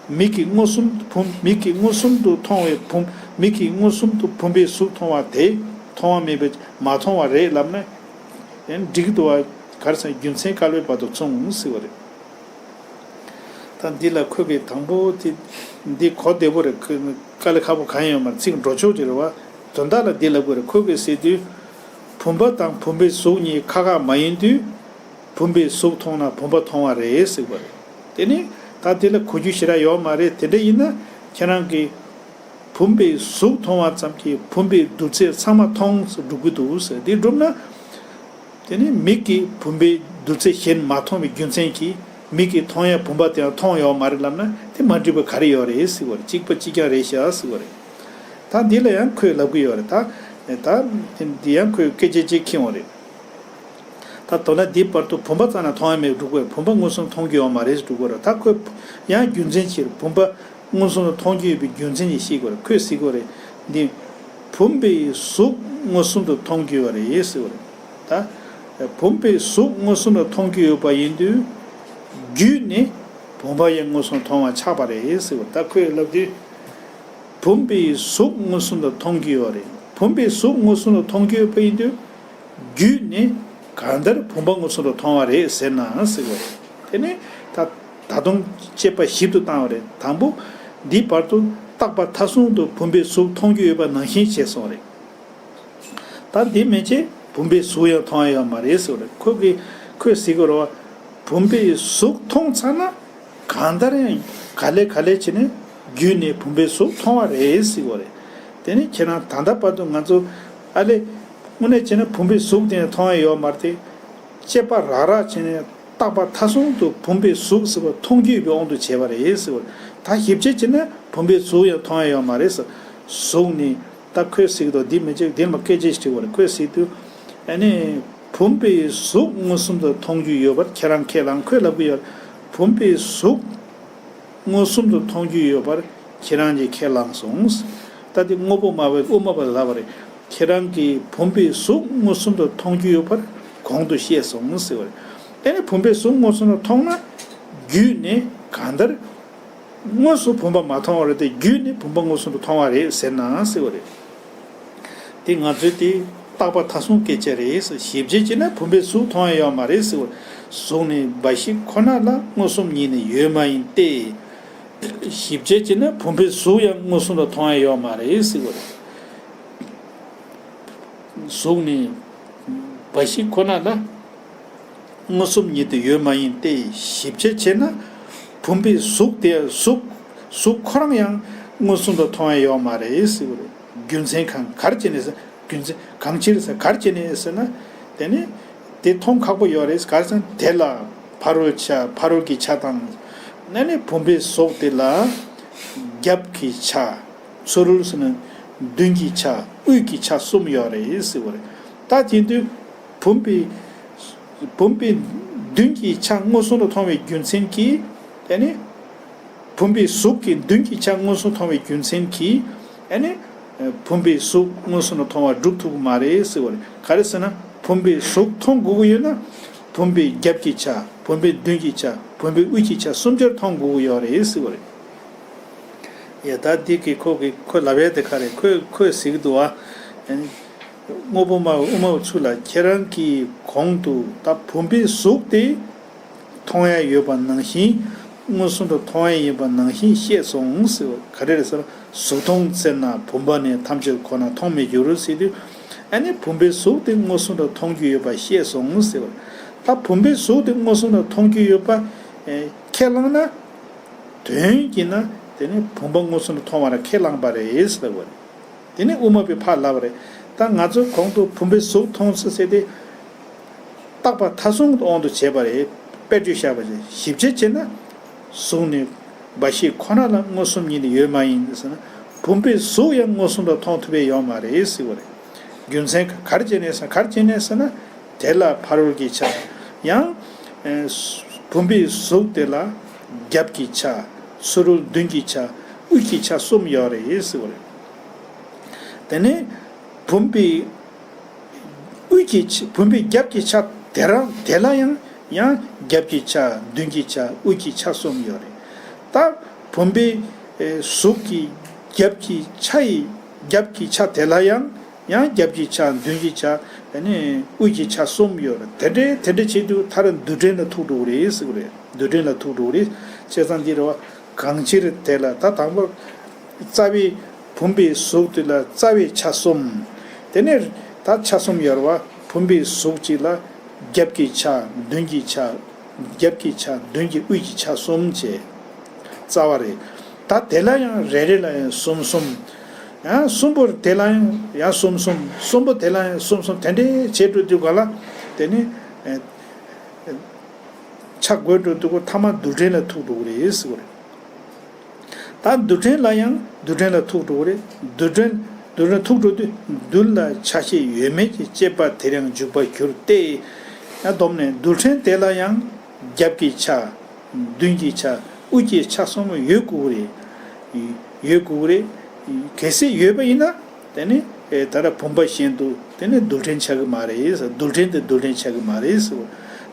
མིག་གིས་མངོན་སུམ་བུམ་མིག་གིས་མངོན་སུམ་དུ་མཐོང་བའི་བུམ་མིག་གིས་མངོན་སུམ་དུ་བུམ་པའི་གཟུགས་མཐོང་བ་དེ་མཐོང་བ་མིན་པས་མ་མཐོང་བ་རེད་ལབ་ན། ཨ་ནི་འགྲིག་གི་འདུག་བ། ག་རེ་ཟེར་ན་རྒྱུ་མཚན་སྐལ་པའི་བར་དུ་མཚུངས་ཟེར་བ་རེད། ད་འདི་ལ་ཁོས་གི་དང་པོ་དེ་འདི་གོ་བདེ་པོ་རེད། ཁོས་དཀའ་ལས་ཁག་པོ་གང་ཡང་ཡོད་མ་རེད། ཚིག་འགྲོ་ཕྱོགས་དེ་རེད་བ། དོན་དག་ལ་འདི་ལབ་དགོས་རེད། ཁོས་གི་ཟེར་དུས། བུམ་པ་དང་བུམ་པའི་གཟུགས་གཉིས་ཁ་ཁ་མ་ཡིན་དུས། བུམ་པའི་གཟུགས་མཐོང་ན་བུམ་པ་མཐོང་བ་རེད་ཟེར་བ་རེད། དེ་ནི་ད་འདི་ལ་གོ་རྒྱུ་ཞེ་དྲག་ཡོད་མ་རེད། དེ་འདྲ་ཡིན་ན་ཁྱེད་རང་གིས་བུམ་པའི་གཟུགས་མཐོང་བ་ཙམ་གྱིས་བུམ་པའི་རྡུལ་རྫས་ཚང་མ་མཐོང་ཟེར་སྒྲུབ་ཀྱི་འདུག་ཟེར། འདི་སྒྲུབ་ན། དེ་ནི་མིག་གིས་བུམ་པའི་རྡུལ་རྫས་གཞན་མ་མཐོང་བའི་རྒྱུ་མཚན་གྱིས་མིག་གིས་མཐོང་ཡ་བུམ་པ་དེ་ཡང་མཐོང་ཡོད་མ་རེད་ལབ་ན། དེ་མ་འགྲིག་པ་ག་རེ་ཡོད་རེད་ཟེར་བ་རེད། གཅིག་པ་གཅིག་རྐྱང་རེད་ཤག་ཟེར་བ་རེད། ད་འདི་ལ་ཡང་ཁོས་ལབ་ཀྱི་ཡོད་རེད། ད་ད་འདི་ཡང་ཁོས་སྐད་ཆ་གཅིག་འཁྱེར་ཡོང་རེད། ད་མདོར་ན་འདིའི་བར་དུ་བུམ་པ་རྩ་ནས་མཐོང་ཡ་མེད་སྒྲུབ་དགོས། བུམ་པ་མངོན་སུམ་མཐོང་རྒྱུ་ཡོད་མ་རེད་ཟེར་སྒྲུབ་དགོས་རེད། ད་ཁོས་ཡང་རྒྱུ་མཚན་ཕྱིར་བུམ་པ་མངོན་སུམ་དུ་མཐོང་རྒྱུ་ཡོད་པའི་རྒྱུ་མཚན་ཞིག་བཤད་དགོས་རེད། ཁོས་ཟེར་དགོས་རེད། འདི་བུམ་པའི་གཟུགས་མངོན་སུམ་དུ་མཐོང་རྒྱུ་ཡོད་རེད་ཟེར་དགོས་རེད། ད་བུམ་པའི་གཟུགས་མངོན་སུམ་དུ་མཐོང་རྒྱུ་ཡོད་པ་ཡིན་དུས། རྒྱུད་ནས་བུམ་པ་ཡང་མངོན་སུམ་མཐོང་བ་ཆགས་པ་རེད་ཟེར་དགོས་རེད། ད་ཁོས་ལབ་དུས། བུམ་པའི་གཟུགས་མངོན་སུམ་དུ་མཐོང་རྒྱུ་ཡོད་རེད། བུམ་པའི་གཟུགས་མངོན་སུམ་དུ་མཐོང་རྒྱུ་ཡོད་པ་ཡིན་དུས། རྒྱུད་ནས་གང་ལྟར་བུམ་པ་མངོན་སུམ་དུ་མཐོང་བ་རེད་ཟེར་ན་ཟེར་བ་རེད། དེ་ནས་ད་ད་དུང་དཔྱད་པ་ཞིབ་ཏུ་བཏང་བ་རེད། དང་པོ། འདིའི་བར་དུ་རྟག་པ་མཐའ་གསུམ་དུ་བུམ་པའི་གཟུགས་མཐོང་རྒྱུ་ཡོད་པ་ནང་བཞིན་བྱས་སོང་རེད། ད་འདི་མན་ཆད་བུམ་པའི་གཟུགས་ཡང་མཐོང་ཡ་ཡོད་མ་རེད་ཟེར་བ་རེད། ཁོ་གིས་ཁོས་ཟེར་གི་རེད་བ། བུམ་པའི་གཟུགས་མཐོང་ཚར་ན། གང་ལྟར་ཡང་ག་ལེ་ག་ལེ་བྱས་ནས་རྒྱུད་ནས་བུམ་པའི་གཟུགས་མཐོང་བ་རེད་ཟེར་བ་རེད། དེ་ནི་ཁྱེད་རང་ད་ལྟ་བར་དུ་ང་ཚོ་ཨ་ལེ་དངོས་གནས་བྱས་ན་བུམ་པའི་གཟུགས་དེ་མཐོང་ཡ་ཡོད་མ་རེད་དེ། དཔྱད་པ་རགས་རགས་བྱས་ནས་རྟག་པ་མཐའ་གསུམ་དུ་བུམ་པའི་གཟུགས་ཟེར་བ་མཐོང་རྒྱུ་ཡོད་པའི་དབང་དུ་བྱས་པ་རེད་ཟེར་བ་རེད། ད་ཞིབ་དཔྱད་བྱས་ན་བུམ་པའི་གཟུགས་ཡང་མཐོང་ཡ་ཡོད་མ་རེད་ཟེར། གཟུགས་ནི་ད་ཁོས་ཟེར་གི་འདུག་འདི་མི་བྱེད་འདིར་མ་སྐད་ཆ་ཞིག་དྲིས་པ་རེད། ཁོས་ཟེར་དུས། ཨ་ནི། བུམ་པའི་གཟུགས་མངོན་སུམ་དུ་མཐོང་རྒྱུ་ཡོད་པར་ཁྱེད་རང་ཁས་བླངས། ཁོས་ལབ་ཀྱི་ཡོད། བུམ་པའི་གཟུགས་མངོན་སུམ་དུ་མཐོང་རྒྱུ་ཡོད་པར་ཁྱེད་རང་གིས་ཁས་བླངས་སོང་། ད་འདི་དངོས་པོ་སྨྲ་བའི་དབུ་མ་པ་ལ་ལབ་པ་རེད། ཁྱེད་རང་གིས་བུམ་པའི་གཟུགས་མངོན་སུམ་དུ་མཐོང་རྒྱུ་ཡོད་པར་གོང་དུ་བཤད་སོང་ཟེར་བ་རེད། ཨ་ནི་བུམ་པའི་གཟུགས་མངོན་སུམ་དུ་མཐོང་ན། རྒྱུད་ནས་གང་ལྟར། དངོས་སུ་བུམ་པ་མ་མཐོང་བ་རེད་དེ། རྒྱུད་ནས་བུམ་པ་མངོན་སུམ་དུ་མཐོང་བ་རེད་ཟེར་ན་ཟེར་བ་རེད། དེ་ང་ཚོའི་དེ་རྟག་པ་མཐའ་བཟུང་སྐད་ཆ་རེད་ཟེར། ཞིབ་དཔྱད་བྱས་ན་བུམ་པའི་གཟུགས་མཐོང་ཡ་ཡོད་མ་རེད་ཟེར་བ་རེད། གཟུགས་ནི་འབའ་ཞིག་ཁོ་ན་ལ་མངོན་སུམ་ཉིད་ནི་ཡོད་མ་ཡིན་ཏེ། ཞིབ་དཔྱད་བྱས་ན་བུམ་པའི་གཟུགས་ཡང་མངོན་སུམ་དུ་མཐོང་ཡ་ཡོད་མ་རེད་ཟེར་བ་རེད། གཟུགས་ནི་འབའ་ཞིག་ཁོ་ན་ལ་མངོན་སུམ་ཉིད་དུ་ཡོད་མ་ཡིན་ཏེ། ཞིབ་དཔྱད་བྱས་ན་བུམ་པའི་གཟུགས་དེ་གཟུགས་གཟུགས་ཁོ་རང་ཡང་མངོན་སུམ་དུ་མཐོང་ཡ་ཡོད་མ་རེད་ཟེར་བ་རེད། རྒྱུ་མཚན་གང་གར་བྱས་ནས་ཟེར། རྒྱུ་མཚན་གང་ཕྱིར་ཟེར་གར་བྱས་ནས་ཟེར་ན། དེ་ནི་དེ་མཐོང་ཁག་པོ་ཡོད་རེད། གར་ཟེར་ན་དེ་ལ་ཕ་རོལ་ཆ་ཕ་རོལ་གྱི་ཆ་དང་། ཨ་ནི་བུམ་པའི་གཟུགས་དེ་ལ་རྒྱབ་ཀྱི་ཆ། ཚུར་རོལ་ཟེར་ན་མདུན་གྱི་ཆ། དབུས་ཀྱི་ཆ་གསུམ་ཡོད་རེད་ཟེར་བ་རེད། ད་དེ་དུས་བུམ་པའི་བུམ་པའི་མདུན་གྱི་ཆ་མངོན་སུམ་དུ་མཐོང་བའི་རྒྱུ་མཚན་གྱིས། དེ་ནི་བུམ་པའི་གཟུགས་ཀྱི་མདུན་གྱི་ཆ་མངོན་སུམ་མཐོང་བའི་རྒྱུ་མཚན་གྱིས། ཨ་ནི་བུམ་པའི་གཟུགས་མངོན་སུམ་དུ་མཐོང་བ་སྒྲུབ་ཐུབ་ཀྱི་མ་རེད་ཟེར་བ་རེད། ག་རེ་ཟེར་ན་བུམ་པའི་གཟུགས་མཐོང་དགོས་ཀྱི་ཡོད་ན། བུམ་པའི་རྒྱབ་ཀྱི་ཆ། བུམ་པའི་མདུན་གྱི་ཆ། བུམ་པའི་དབུས་ཀྱི་ཆ་གསུམ་ཆར་མཐོང་དགོས་ཀྱི་ཡོད་རེད་ཟེར་བ་རེད། ཡ་ད་འདི་གི་ཁོ་གི་ཁོས་ལབ་ཡས་དེ་ག་རེ། ཁོས་ཁོས་ཟེར་གྱི་འདུག་བ། དངོས་པོ་སྨྲ་བའི་དབུ་མ་པ་ཚོ་ལ། ཁྱེད་རང་གི་གོང་དུ་ད་བུམ་པའི་གཟུགས་དེ་མཐོང་ཡ་ཡོད་པ་ནང་བཞིན། མངོན་སུམ་དུ་མཐོང་ཡ་ཡིན་པ་ནང་བཞིན་བཤད་སོང་ཟེར་བ། ག་རེ་རེད་ཟེར་ན། གཟུགས་མཐོང་ཚེ་ན་བུམ་པ་ནི། ཐམས་ཅད་ཁོ་ན་མཐོང་མི་འགྱུར་ཟེར་དུས། ཨ་ནི་བུམ་པའི་གཟུགས་དེ་མངོན་སུམ་དུ་མཐོང་རྒྱུ་ཡོད་པ་བཤད་སོང་ཟེར་བ། ད་བུམ་པའི་གཟུགས་དེ་མངོན་སུམ་དུ་མཐོང་རྒྱུ་ཡོད་པ་ཁས་བླངས་ན། དོན་གྱིས་ན་དེ་ནི་བུམ་པ་མངོན་སུམ་དུ་མཐོང་བ་ལ་ཁས་བླངས་པ་རེད་ཟེར་བ་རེད། དེ་ནི་དབུ་མ་པས་ཕར་ལབ་པ་རེད། ད་ང་ཚོ་གོང་དུ་བུམ་པའི་གཟུགས་མཐོང་ཚུལ་ཟེར་དེ། རྟག་པ་མཐའ་བཟུང་དབང་དུ་བྱས་པ་རེད། དཔེར་བརྗོད་བཞག་པ་བྱས། ཞིབ་དཔྱད་བྱས་ན། གཟུགས་ནི་འབའ་ཞིག་ཁོ་ན་ལ་མངོན་སུམ་ཉིད་ནི་ཡོད་མ་ཡིན་ཟེར་ན། བུམ་པའི་གཟུགས་ཡང་མངོན་སུམ་དུ་མཐོང་ཐུབ་པའི་ཡོད་མ་རེད་ཟེར་བ་རེད། རྒྱུ་མཚན་ག་རེ་བྱས་ནས་ཟེར། ག་རེ་བྱས་ནས་ཟེར་ན། དེ་ལ་ཕ་རོལ་གྱི་ཆ། ཡང་། ཨེ། བུམ་པའི་གཟུགས་དེ་ལ་རྒྱབ་ཀྱི་ཆ། ཚུར་རོལ་མདུན་གྱི་ཆ། དབུས་ཀྱི་ཆ་གསུམ་ཡོད་རེད་ཟེར་བ་རེད། དེ་ནས་བུམ་པའི་དབུས་ཀྱི་ཆ། བུམ་པའི་རྒྱབ་ཀྱི་ཆ་དེ་རང་དེ་ལ་ཡང་ཡང་རྒྱབ་ཀྱི་ཆ། མདུན་གྱི་ཆ། དབུས་ཀྱི་ཆ་གསུམ་ཡོད་རེད། ད་བུམ་པའི་ཨེ་གཟུགས་ཀྱི་རྒྱབ་ཀྱི་ཆ་ཡི་རྒྱབ་ཀྱི་ཆ་དེ་ལ་ཡང་ཡང་རྒྱབ་ཀྱི་ཆ། མདུན་གྱི་ཆ། ཨ་ནི་དབུས་ཀྱི་ཆ་གསུམ་ཡོད་རེད། དེ་འདྲའི་དེ་འདྲ་བྱེད་དུས་མཐར་རྡུལ་ཕྲན་ལ་ཐུག་འགྲོ་གི་རེད་ཟེར་གི་རེད། རྡུལ་ཕྲན་ལ་ཐུག་འགྲོ་གི་རེད། བྱས་ཙང་འདི་རེད་བ། གང་ཕྱིར་དེ་ལ། ད་དང་པོ་རྩ་བའི་བུམ་པའི་གཟུགས་དེ་ལ་རྩ་བའི་ཆ་གསུམ། དེ་ནས་ད་ཆ་གསུམ་ཡོད་རེད་བ། བུམ་པའི་གཟུགས་གཅིག་ལ་རྒྱབ་ཀྱི་ཆ། མདུན་གྱི་ཆ། རྒྱབ་ཀྱི་ཆ། མདུན་གྱི། དབུས་ཀྱི་ཆ་གསུམ་བྱས། རྩ་བ་རེད། ད་དེ་ལ་ཡང་རེ་རེ་ལ་ཡང་གསུམ་གསུམ། ཡང་གསུམ་པོར་དེ་ལ་ཡང་ཡང་གསུམ་གསུམ། གསུམ་པོ་དེ་ལ་ཡང་གསུམ་གསུམ། དེ་འདྲའི་བྱས་འགྲོ་དུས་ག་ལ། དེ་ནི་ཨེ་ཆ་བགོས་འགྲོ་དུས་ག་མཐའ་མ་རྡུལ་ཕྲན་ལ་ཐུག་འགྲོ་གི་རེད་ཟེར་གི་རེད། ད་རྡུལ་ཕྲན་ལ་ཡང་རྡུལ་ཕྲན་ལ་ཐུག་འགྲོ་གི་རེད། རྡུལ་ཕྲན་རྡུལ་ཕྲན་ཐུག་འགྲོ་དུས་རྡུལ་ལ་ཆ་ཤས་ཡོད་མེད་ཀྱི་དཔྱད་པ་དེ་ཡང་འཇུག་པར་འགྱུར་ཏེ། ཡང་བསྡོམས་ནས་རྡུལ་ཕྲན་དེ་ལ་ཡང་རྒྱབ་ཀྱི་ཆ། མདུན་གྱི་ཆ། དབུས་ཀྱི་ཆ་གསུམ་ཡོད་དགོས་རེད། ཡོད་དགོས་རེད། གལ་སྲིད་ཡོད་པ་ཡིན་ན། དེ་ནི་ཨེ་ད་ལྟ་བུམ་པ་བཞིན་དུ་དེ་ནི་རྡུལ་ཕྲན་ཆགས་ཀྱི་མ་རེད་ཟེར། རྡུལ་ཕྲན་དེ་རྡུལ་ཕྲན་ཆགས་ཀྱི་མ་རེད་ཟེར།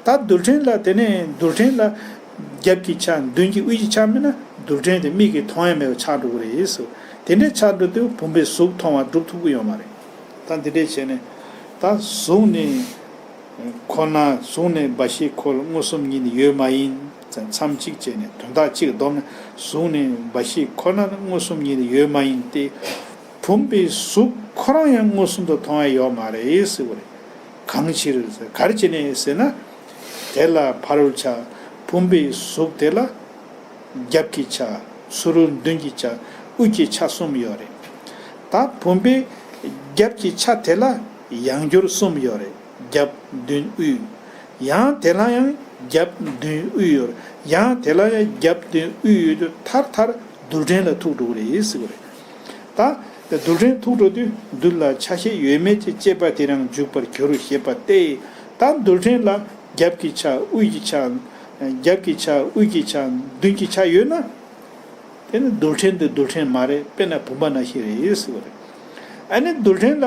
ད་རྡུལ་ཕྲན་ལ་དེ་ནི་རྡུལ་ཕྲན་ལ་རྒྱབ་ཀྱི་ཆ། མདུན་གྱི། དབུས་ཀྱི་ཆ་མེད་ན་རྡུལ་ཕྲན་དེ་མིག་གིས་མཐོང་ཡ་མེད་པ་ཆགས་འགྲོ་གི་རེད་ཟེར། དེ་འདྲའི་ཆགས་འགྲོ་དུས་བུམ་པའི་གཟུགས་མཐོང་བ་སྒྲུབ་ཐུབ་ཀྱི་ཡོད་མ་རེད། ད་འདི་འདྲས་བྱས་ནས་ད་གཟུགས་ནི་ཁོ་ན། གཟུགས་ནི་འབའ་ཞིག་ཁོ་ལ་མངོན་སུམ་ཉིད་ནི་ཡོད་མ་ཡིན། མཚམས་གཅིག་བྱས་ནས་དོན་དག་གཅིག་བསྡོམས་ནས། གཟུགས་ནི་འབའ་ཞིག་ཁོ་ན་ལ་མངོན་སུམ་ཉིད་ནི་ཡོད་མ་ཡིན་ཏེ། བུམ་པའི་གཟུགས་ཁོ་རང་ཡང་མངོན་སུམ་དུ་མཐོང་ཡ་ཡོད་མ་རེད་ཟེར་བ་རེད། གང་ཕྱིར་ཟེར། ག་རེ་བྱས་ནས་ཟེར་ན། དེ་ལ་ཕ་རོལ་ཆ། བུམ་པའི་གཟུགས་དེ་ལ་རྒྱབ་ཀྱི་ཆ། ཚུར་རོལ་མདུན་གྱི་ཆ། དབུས་ཀྱི་ཆ་གསུམ་ཡོད་རེད། ད་བུམ་པའི་རྒྱབ་ཀྱི་ཆ་དེ་ལ་ཡང་འགྱུར་གསུམ་ཡོད་རེད། རྒྱབ་མདུན་དབུས། ཡང་དེ་ལ་ཡང་རྒྱབ་མདུན་དབུས་ཡོད་རེད། ཡང་དེ་ལ་ཡང་རྒྱབ་མདུན་དབུས་ཡོད་དུས་མཐར་མཐར་རྡུལ་ཕྲན་ལ་ཐུག་འགྲོ་གི་རེད་ཟེར་གི་རེད། ད་རྡུལ་ཕྲན་ཐུག་འགྲོ་དུས་རྡུལ་ལ་ཆ་ཤས་ཡོད་མེད་ཀྱི་དཔྱད་པ་དེ་ཡང་འཇུག་པར་འགྱུར་ཞེས་པ་སྟེ། ད་རྡུལ་ཕྲན་ལ་རྒྱབ་ཀྱི་ཆ། དབུས་ཀྱི་ཆ། རྒྱབ་ཀྱི་ཆ། དབུས་ཀྱི་ཆ། མདུན་གྱི་ཆ་ཡོད་ན། དེ་ནི་རྡུལ་ཕྲན་དེ་རྡུལ་ཕྲན་མ་རེད། དཔེར་ན་བུམ་པ་ནང་བཞིན་རེད་ཟེར་བ་རེད། ཨ་ནི་རྡུལ་ཕྲན་ལ་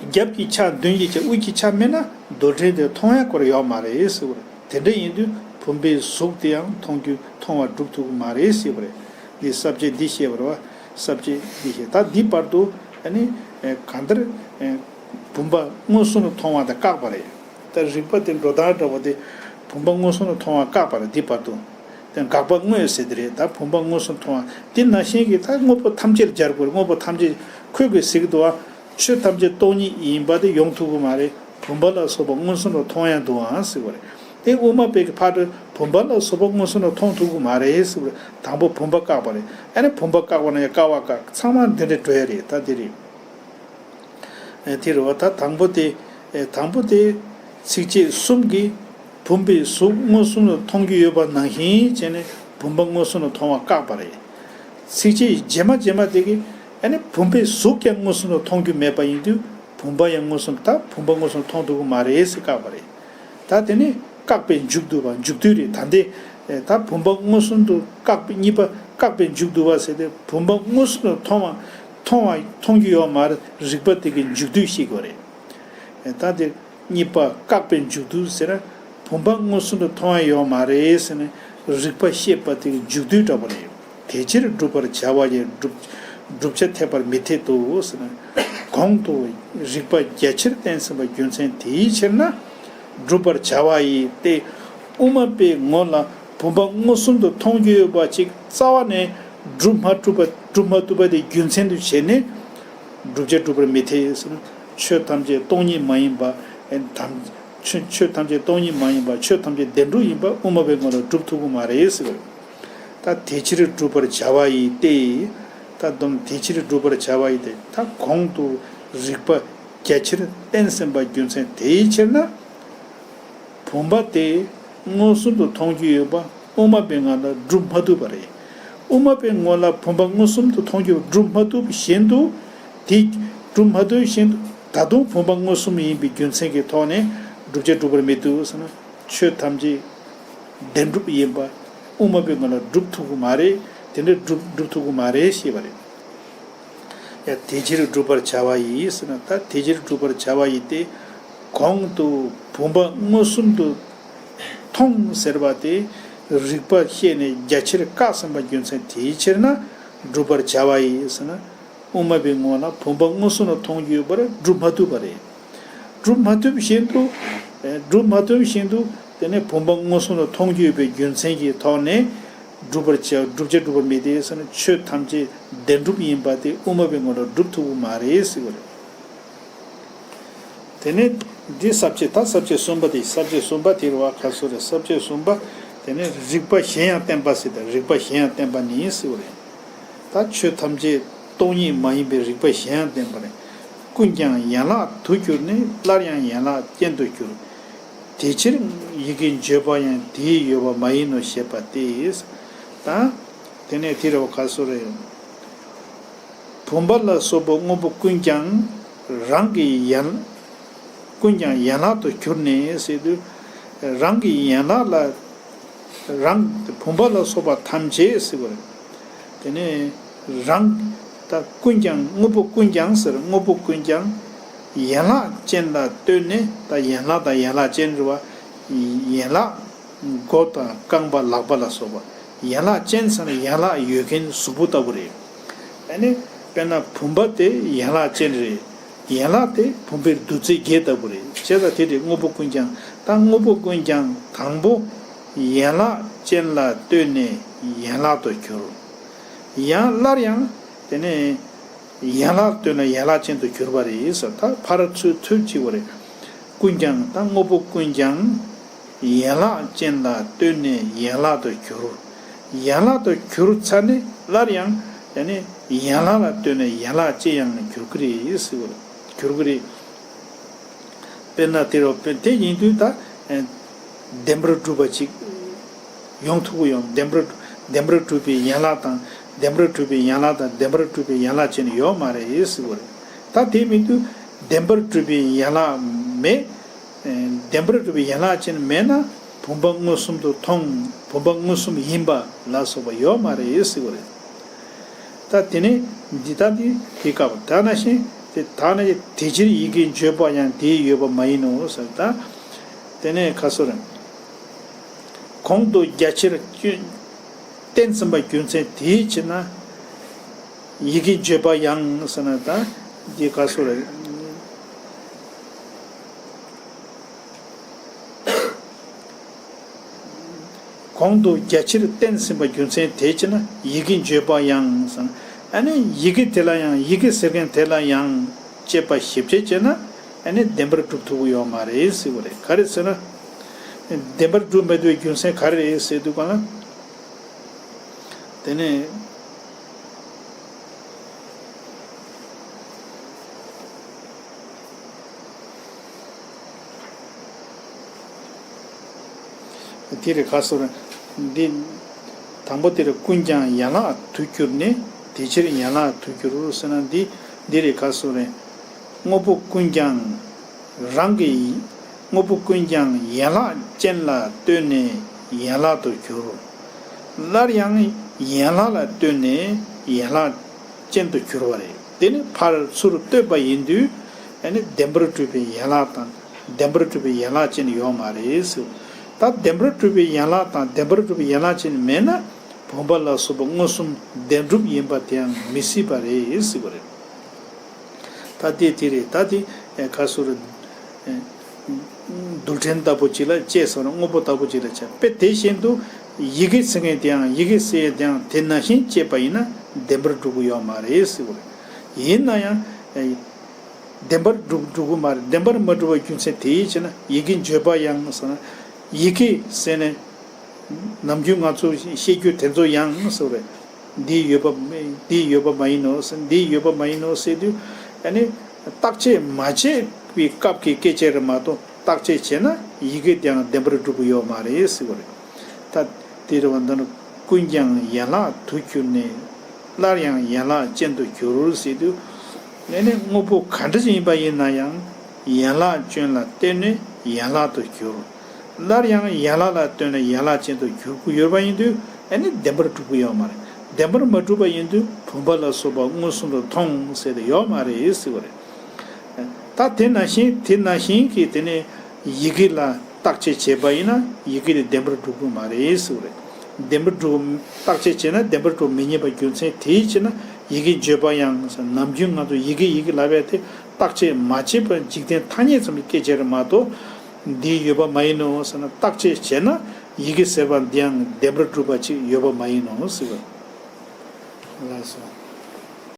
རྒྱབ་ཀྱི་ཆ། མདུན་གྱི་ཆ། དབུས་ཀྱི་ཆ་མེད་ན་རྡུལ་ཕྲན་དེ་མཐོང་ཡ་སྐོར་ཡོད་མ་རེད་ཟེར་བ་རེད། དེ་འདྲ་ཡིན་དུས་བུམ་པའི་གཟུགས་དེ་ཡང་མཐོང་རྒྱུ། མཐོང་བ་སྒྲུབ་ཐུབ་ཀྱི་མ་རེད་ཟེར་བ་རེད། འདི་ས་བཅད་འདི་བཤད་པ་རེད་བ། ས་བཅད་འདི་བཤད། ད་འདི་བར་དུ་ཨ་ནི་ གང་ལྟར་བུམ་པ་མངོན་སུམ་དུ་མཐོང་བ་དེ་བཀག་པ་རེད། ད་རིགས་པ་དེ་འགྲོ་སྟངས་འདྲ་བོ་དེ་བུམ་པ་མངོན་སུམ་དུ་མཐོང་བ་བཀག་པ་རེད། འདི་བར་དུ་དེ་དགག་པ་དངོས་ཟེར་དེ་རེད། ད་བུམ་པ་མངོན་སུམ་མཐོང་བ་དེ་ནང་བཞིན་གྱི་ད་དངོས་པོ་ཐམས་ཅད་ལ་སྦྱར་དགོས་རེད། དངོས་པོ་ཐམས་ཅད་ཁོས་གིས་ཟེར་གྱི་འདུག་བ། ཆོས་ཐམས་ཅད་སྟོང་ཉིད་ཡིན་པ་དེ་ཡོང་ཐུབ་ཀྱི་མ་རེད། བུམ་པ་ལ་སོགས་པ་མངོན་སུམ་དུ་མཐོང་ཡང་འདུག་ཨང་ཟེར་བ་རེད། དེ་དབུ་མ་པའི་གི་ཕར་བུམ་པ་ལ་སོགས་པ་མངོན་སུམ་དུ་མཐོང་ཐུབ་ཀྱི་མ་རེད་ཟེར་བ་རེད། དང་པོ་བུམ་པ་བཀག་པ་རེད། ཨ་ནི་བུམ་པ་བཀག་པ་ན་ཡང་བཀག་པ་བཀག་ཚང་མ་འདི་འདྲ་འགྲོ་ཡ་རེད། ད་འདི་རེད། ཨེ་དེ་རེད་བ། ད་དང་པོ་དེ་ཨེ་དང་པོ་དེ་ཚིགས་བཅད་གསུམ་གྱིས་བུམ་པའི་གཟུགས་མངོན་སུམ་དུ་མཐོང་རྒྱུ་ཡོད་པ་ནང་བཞིན་བྱས་ནས་བུམ་པ་མངོན་སུམ་དུ་མཐོང་བ་བཀག་པ་རེད། ཚིགས་བཅད་རྗེས་མ་རྗེས་མ་དེ་གིས་ཨ་ནི་བུམ་པའི་གཟུགས་ཀྱང་མངོན་སུམ་དུ་མཐོང་རྒྱུ་མེད་པ་ཡིན་དུས་བུམ་པ་ཡང་མངོན་སུམ་ད་བུམ་པ་མངོན་སུམ་མཐོང་ཐུབ་ཀྱི་མ་རེད་ཟེར་བཀག་པ་རེད། ད་དེ་ནི་བཀག་པའི་མཇུག་བསྡུ་བ་མཇུག་བསྡུ་རེད། ད་འདི་ད་བུམ་པ་མངོན་སུམ་དུ་བཀག་པའི་གཉིས་པ་བཀག་པའི་མཇུག་བསྡུ་བ་ཟེར་ཏེ་བུམ་པ་མངོན་སུམ་དུ་མཐོང་བ་མཐོང་བ་མཐོང་རྒྱུ་ཡོད་མ་རེད། རིགས་པ་དེ་གི་མཇུག་བསྡུ་ཤེས་དགོས་རེད། ད་དེ་གཉིས་པ་བཀག་པའི་མཇུག་བསྡུ་ཟེར་ན་བུམ་པ་མངོན་སུམ་དུ་མཐོང་ཡ་ཡོད་མ་རེད་ཟེར་ནས་རིགས་པ་བཤད་པ་དེ་གི་མཇུག་བསྡུ་འདྲ་པོ་རེད། དེ་ཕྱིར་བསྒྲུབ་པར་བྱ་བ་ཡི་བསྒྲུབ་བསྒྲུབ་བྱ་འཐད་པར་མི་འཐད་དོ་ཟེར་ན། གོང་དུ་རིགས་པ་རྒྱ་ཆེར་བསྟན་ཟིན་པ་རྒྱུ་མཚན་དེའི་ཕྱིར་ན། བསྒྲུབ་པར་བྱ་བ་ཡི་སྟེ། དབུ་མ་པའི་ངོ་ལ་བུམ་པ་མངོན་སུམ་དུ་མཐོང་རྒྱུ་ཡོད་པ་ཅིག་རྩ་བ་ནས་སྒྲུབ་མ་ཐུབ་པ་སྒྲུབ་མ་ཐུབ་པ་དེ་རྒྱུ་མཚན་དུ་བྱས་ནས། བསྒྲུབ་བྱ་སྒྲུབ་པར་མི་འཐད་ཟེར་ན། ཆོས་ཐམས་ཅད་སྟོང་ཉིད་མ་ཡིན་པ། ཨེ་དམ་ཆོས་ཆོས་ཐམས་ཅད་སྟོང་ཉིད་མ་ཡིན་པ་ཆོས་ཐམས་ཅད་བདེན་གྲུབ་ཡིན་པ་དབུ་མ་པའི་ངོ་ལ་སྒྲུབ་ཐུབ་ཀྱི་མ་རེད་ཟེར་བ་རེད། ད་དེ་ཕྱིར་བསྒྲུབ་པར་བྱ་བ་ཡི་སྟེ། ད་དུམ་དེ་ཕྱིར་བསྒྲུབ་པར་བྱ་བ་ཡི་སྟེ། ད་གོང་དུ་རིགས་པ་རྒྱ་ཆེར་བསྟན་ཟིན་པ་རྒྱུ་མཚན་དེའི་ཕྱིར་ན། བུམ་པ་དེ་མངོན་སུམ་དུ་མཐོང་རྒྱུ་ཡོད་པ་དབུ་མ་པའི་ངོ་ལ་སྒྲུབ་མ་ཐུབ་པ་རེད། དབུ་མ་པའི་ངོ་ལ་བུམ་པ་མངོན་སུམ་དུ་མཐོང་རྒྱུ་སྒྲུབ་མ་ཐུབ་བཞིན་དུ། དེ་སྒྲུབ་མ་ཐུབ་བཞིན་དུ་ད་དུང་བུམ་པ་མངོན་སུམ་ཡིན་པའི་རྒྱུ་མཚན་གྱི་ཐོག་ནས་བསྒྲུབ་བྱ་སྒྲུབ་པར་མི་ཐུབ་ཟེར་ན། ཆོས་ཐམས་ཅད་བདེན་གྲུབ་ཡིན་པ་དབུ་མ་པའི་ངོ་ལ་སྒྲུབ་ཐུབ་ཀྱི་མ་རེད། དེ་འདྲ་སྒྲུབ་སྒྲུབ་ཐུབ་ཀྱི་མ་རེད་ཞེས་པ་རེད། ཡང་དེ་ཕྱིར་བསྒྲུབ་པར་བྱ་བ་ཡིས་ཟེར་ན། ད་དེ་ཕྱིར་བསྒྲུབ་པར་བྱ་བ་ཡིས་ཏེ། གོང་དུ་བུམ་པ་མངོན་སུམ་དུ་མཐོང་ཟེར་བ་དེ་རིགས་པ་བཤད་ནས་རྒྱ་ཆེར་བཀག་ཟིན་པ་རྒྱུ་མཚན་དེའི་ཕྱིར་ན་བསྒྲུབ་པར་བྱ་བ་ཡིས་ཟེར་ན། དབུ་མ་པའི་ངོ་ལ་བུམ་པ་མངོན་སུམ་དུ་མཐོང་རྒྱུ་ཡོད་པར་སྒྲུབ་མ་ཐུབ་པ་རེད། སྒྲུབ་མ་ཐུབ་བཞིན་དུ། སྒྲུབ་མ་ཐུབ་བཞིན་དུ་དེ་ནས་བུམ་པ་མངོན་སུམ་དུ་མཐོང་རྒྱུ་ཡོད་པའི་རྒྱུ་མཚན་གྱི་ཐོག་ནས་བསྒྲུབ་པར་བྱ་བསྒྲུབ་བྱ་སྒྲུབ་པར་མི་འཐད་ཟེར་ན། ཆོས་ཐམས་ཅད་བདེན་གྲུབ་ཡིན་པ་དེ་དབུ་མ་པའི་ངོ་ལ་སྒྲུབ་ཐུབ་ཀྱི་མ་རེད་ཟེར་བ་རེད། དེ་ནས་འདི་ས་བཅད་ད་ས་བཅད་གསུམ་པ་དེ། ས་བཅད་གསུམ་པ་དེ་རུ་བ་ཁ་སོ་རེད། ས་བཅད་གསུམ་པ་དེ་ནས་རིགས་པ་གཞན་ཡང་བསྟན་པ་ཟེར་ཏེ། རིགས་པ་གཞན་ཡང་བསྟན་པ་ནི་ཟེར་བ་རེད། ད་ཆོས་ཐམས་ཅད་སྟོང་ཉིད་མ་ཡིན་པའི་རིགས་པ་གཞན་ཡང་བསྟན་པ་རེད། ཀུན་ཀྱང་ཡན་ལག་ཏུ་གྱུར་ནས། སླར་ཡང་ཡན་ལག་ཅན་དུ་འགྱུར། དེ་ཕྱིར་ཡི་གེ་བརྗོད་པ་ཡང་དེའི་ཡོད་པ་མ་ཡིན་ནོ་ཞེས་པ་སྟེ། ད་དེ་ནས་དེ་རུ་བ་ཁ་སོ་རེད། བུམ་པ་ལ་སོགས་པ་དངོས་པོ་ཀུན་ཀྱང་རང་གི་ཡན། ཀུན་ཀྱང་ཡན་ལག་ཏུ་གྱུར་ནས་ཟེར་དུས། རང་གི་ཡན་ལག་ལ། རང་བུམ་པ་ལ་སོགས་པ་ཐམས་ཅད་ཟེར་བ་རེད། དེ་ནས་རང་ད་ཀུན་ཀྱང་དངོས་པོ་ཀུན་ཀྱང་ཟེར། དངོས་པོ་ཀུན་ཀྱང་ཡན་ལག་ཅན་ལ་ལྟོས་ནས། ད་ཡན་ལག་དང་ཡན་ལག་ཅན་རེད་བ། ཡན་ལག་མགོ་དང་རྐང་པ་ལག་པ་ལ་སོགས་པ། ཡན་ལག་ཅན་ཟེར་ན་ཡན་ལག་ཡོད་མཁན་གཟུགས་པོ་ལྟ་བུ་རེད། ཨ་ནི་དཔེར་ན་བུམ་པ་དེ་ཡན་ལག་ཅན་རེད། ཡན་ལག་དེ་བུམ་པའི་བདུད་རྩི་བརྒྱད་ལྟ་བུ་རེད། བྱས་ཙང་དེ་དེ་དངོས་པོ་ཀུན་ཀྱང་། ད་དངོས་པོ་ཀུན་ཀྱང་དང་པོ་ཡན་ལག་ཅན་ལ་ལྟོས་ནས་ཡན་ལག་ཏུ་གྱུར། ཡང་སླར་ཡང་དེ་ནས་ཡན་ལག་ལ་ལྟོས་ནས་ཡན་ལག་ཅན་དུ་གྱུར་པ་རེད་ཟེར། ད་ཕར་ཚུར་ཚུར་བྱས་པ་རེད། ཀུན་ཀྱང་ད་དངོས་པོ་ཀུན་ཀྱང་ཡན་ལག་ཅན་ལ་ལྟོས་ནས་ཡན་ལག་ཏུ་གྱུར། ཡན་ལག་ཏུ་གྱུར་ཚར་ནས་སླར་ཡང་ཡང་ནི་ཡན་ལག་ལ་ལྟོས་ནས་ཡན་ལག་ཅན་ཡང་གྱུར་གྱི་རེད་ཟེར་བ་རེད། གྱུར་གྱི་རེད། དཔེར་ན་དེ་རུ་དཔེ་དེ་ཡིན་དུས་ད་ཨེ་བདེན་པར་གྲུབ་པ་ཅིག་ཡོང་ཐུབ་ཀྱི་ཡོད། བདེན་པར་བདེན་པར་གྲུབ་པའི་ཡན་ལག་དང་། བདེན་པར་གྲུབ་པའི་ཡན་ལག་དང་བདེན་པར་གྲུབ་པའི་ཡན་ལག་ཅན་ཡོད་མ་རེད་ཟེར་བ་རེད། ད་དེ་མིན་དུས་བདེན་པར་གྲུབ་པའི་ཡན་ལག་མེད། ཨེ་བདེན་པར་གྲུབ་པའི་ཡན་ལག་ཅན་མེད་ན་བུམ་པ་མངོན་སུམ་དུ་མཐོང་། བུམ་པ་མངོན་སུམ་ཡིན་པ་ལ་སོགས་པ་ཡོད་མ་རེད་ཟེར་བ་རེད། ད་དེ་ནས་འདི་ལྟ་སྟེ་དེ་སྐབས་ད་ན་ཤེས་དེ་ད་ན་དེ་ཕྱིར་ཡི་གེ་བརྗོད་པ་ཡང་དེའི་ཡོད་པ་མ་ཡིན་ནོ་ཟེར། ད་དེ་ནས་ཁ་སོ་རེད། གོང་དུ་རྒྱ་ཆེར་བསྟན་ཟིན་པ་རྒྱུ་མཚན་དེའི་ཕྱིར་ན། ཡི་གེ་བརྗོད་པ་ཡང་ཟེར་ན་ད་ འདི་ག་སོ་རེད། གོང་དུ་རྒྱ་ཆེར་བསྟན་ཟིན་པ་རྒྱུ་མཚན་དེ་བྱས་ན་ཡི་གེ་བརྗོད་པ་ཡང་ཟེར། ཨ་ནི་ཡི་གེ་དེ་ལ་ཡང་ཡི་གེ་ཟེར་མཁན་དེ་ལ་ཡང་དཔྱད་པ་ཞིབ་དཔྱད་བྱས་ན་ཨ་ནི་བདེན་པར་གྲུབ་ཐུབ་ཀྱི་ཡོད་མ་རེད་ཟེར་བ་རེད། ག་རེ་ཟེར་ན། བདེན་པར་གྲུབ་མི་ཐུབ་པའི་རྒྱུ་མཚན་ག་རེ་རེད་ཟེར་དུས་ག་ལ། དེ་ནས། དེ་རེད་ག་སོ་རེད། འདི། དང་པོ་དེ་རེད། ཀུན་ཀྱང་ཡན་ལག་ཏུ་གྱུར་ནས་དེ་ཕྱིར་ཡན་ལག་ཏུ་གྱུར་ཟེར་ན་འདི། འདི་རེད་ག་སོ་རེད། དངོས་པོ་ཀུན་ཀྱང་། རང་གི། དངོས་པོ་ཀུན་ཀྱང་ཡན་ལག་ཅན་ལ་ལྟོས་ནས་ཡན་ལག་ཏུ་གྱུར། སླར་ཡང་ཡན་ལག་ལ་ལྟོས་ནས་ཡན་ལག་ཅན་དུ་གྱུར་པ་རེད། དེ་ནི་ཕར་ཚུར་ལྟོས་པ་ཡིན་དུས་ཨ་ནི་བདེན་པར་གྲུབ་པའི་ཡན་ལག་དང་བདེན་པར་གྲུབ་པའི་ཡན་ལག་ཅན་ཡོད་མ་རེད་ཟེར། ད་བདེན་པར་གྲུབ་པའི་ཡན་ལག་དང་བདེན་པར་གྲུབ་པའི་ཡན་ལག་ཅན་མེད་ན་བུམ་པ་ལ་སོགས་པ་མངོན་སུམ་བདེན་གྲུབ་ཡིན་པ་དེའང་མི་སྲིད་པ་རེད་ཟེར་བ་རེད། ད་དེ་དེ་རེད། ད་དེ་ཨེ་ག་སོ་རེད། ཨེ་རྡུལ་ཕྲན་ལྟ་བུ་ཅིག་ལ་དཔྱད་ཟེར་ན་དངོས་པོ་ལྟ་བུ་ཅིག་ལ་དཔྱད་པས། དེ་བཞིན་དུ་ཡི་གེ་ཟེར་མཁན་དེའང་ཡི་གེ་ཟེར་ཡས་དེའང་དེ་ནང་བཞིན་དཔྱད་པ་ཡིན་ན་བདེན་པར་གྲུབ་ཀྱི་ཡོད་མ་རེད་ཟེར་བ་རེད། ཡིན་ན་ཡང་ཨེ་བདེན་པར་གྲུབ་གྲུབ་ཀྱི་མ་རེད། བདེན་པར་མ་གྲུབ་པའི་རྒྱུ་མཚན་དེ་ཡིད་ཆེས་ན་ཡི་གེ་བརྗོད་པ་ཡང་ཟེར་ན་ཡི་གེ་ཟེར་ནས་ནམ་རྒྱུན་ང་ཚོ་བཤད་རྒྱུ་དེ་ཚོ་ཡང་ཟེར་བ་རེད། འདི་ཡོད་པ་མེད། འདི་ཡོད་པ་མ་ཡིན་ནོ་ཟེར། འདི་ཡོད་པ་མ་ཡིན་ནོ་ཟེར་དུས་ཨ་ནི་བརྟག་དཔྱད་མ་བྱས་པའི་སྐབས་ཀྱི་སྐད་ཆ་རེད་མ་གཏོགས་བརྟག་དཔྱད་བྱས་ན་ཡི་གེ་དེའང་བདེན་པར་གྲུབ་ཀྱི་ཡོད་མ་རེད་ཟེར་བ་རེད། ད་དེ་རེད་བ། འདི་ནི་ཀུན་ཀྱང་ཡན་ལག་ཏུ་གྱུར་ནས་སླར་ཡང་ཡན་ལག་ཅན་དུ་གྱུར་ཟེར་དུས་ཨ་ནི་དངོས་པོ་ག་འདྲ་ཞིག་ཡིན་པ་ཡིན་ན་ཡང་ཡན་ལག་ཅན་ལ་ལྟོས་ནས་ཡན་ལག་ཏུ་གྱུར། སླར་ཡང་ཡན་ལག་ལ་ལྟོས་ནས་ཡན་ལག་ཅན་དུ་གྱུར་གྱི་ཡོད་པ་ཡིན་དུས་ཨ་ནི་བདེན་པར་གྲུབ་ཀྱི་ཡོད་མ་རེད། བདེན་པར་མ་གྲུབ་པ་ཡིན་དུས་བུམ་པ་ལ་སོགས་པ་མངོན་སུམ་དུ་མཐོང་ཟེར་དེ་ཡོད་མ་རེད་ཟེར་བ་རེད། ད་དེ་ནང་བཞིན་དེ་ནང་བཞིན་གྱི་དེ་ནས་ཡི་གེ་ལ་བརྟག་དཔྱད་བྱས་པ་ཡིན་ན་ཡི་གེ་དེ་བདེན་པར་གྲུབ་ཀྱི་མ་རེད་ཟེར་བ་རེད། བདེན་པར་གྲུབ། བརྟག་དཔྱད་བྱས་ན་བདེན་པར་གྲུབ་མི་ཉན་པའི་རྒྱུ་མཚན་དེའི་ཕྱིར་ན་ཡི་གེ་བརྗོད་པ་ཡང་ཟེར། ནམ་རྒྱུན་ང་ཚོ་ཡི་གེ་ཡི་གེ་ལབ་པ་དེ་བརྟག་དཔྱད་མ་བྱས་པར་འཇིག་རྟེན་ཐ་སྙད་ཙམ་གྱི་སྐད་ཆ་རེད་མ་གཏོགས། འདི་ཡོད་པ་མ་ཡིན་ནོ་ཟེར་ན་བརྟག་དཔྱད་བྱས་ན་ཡི་གེ་ཟེར་བ་འདིའང་བདེན་པར་གྲུབ་པ་ཅིག་ཡོད་པ་མ་ཡིན་ནོ་ཟེར་བ། ལགས་སོ།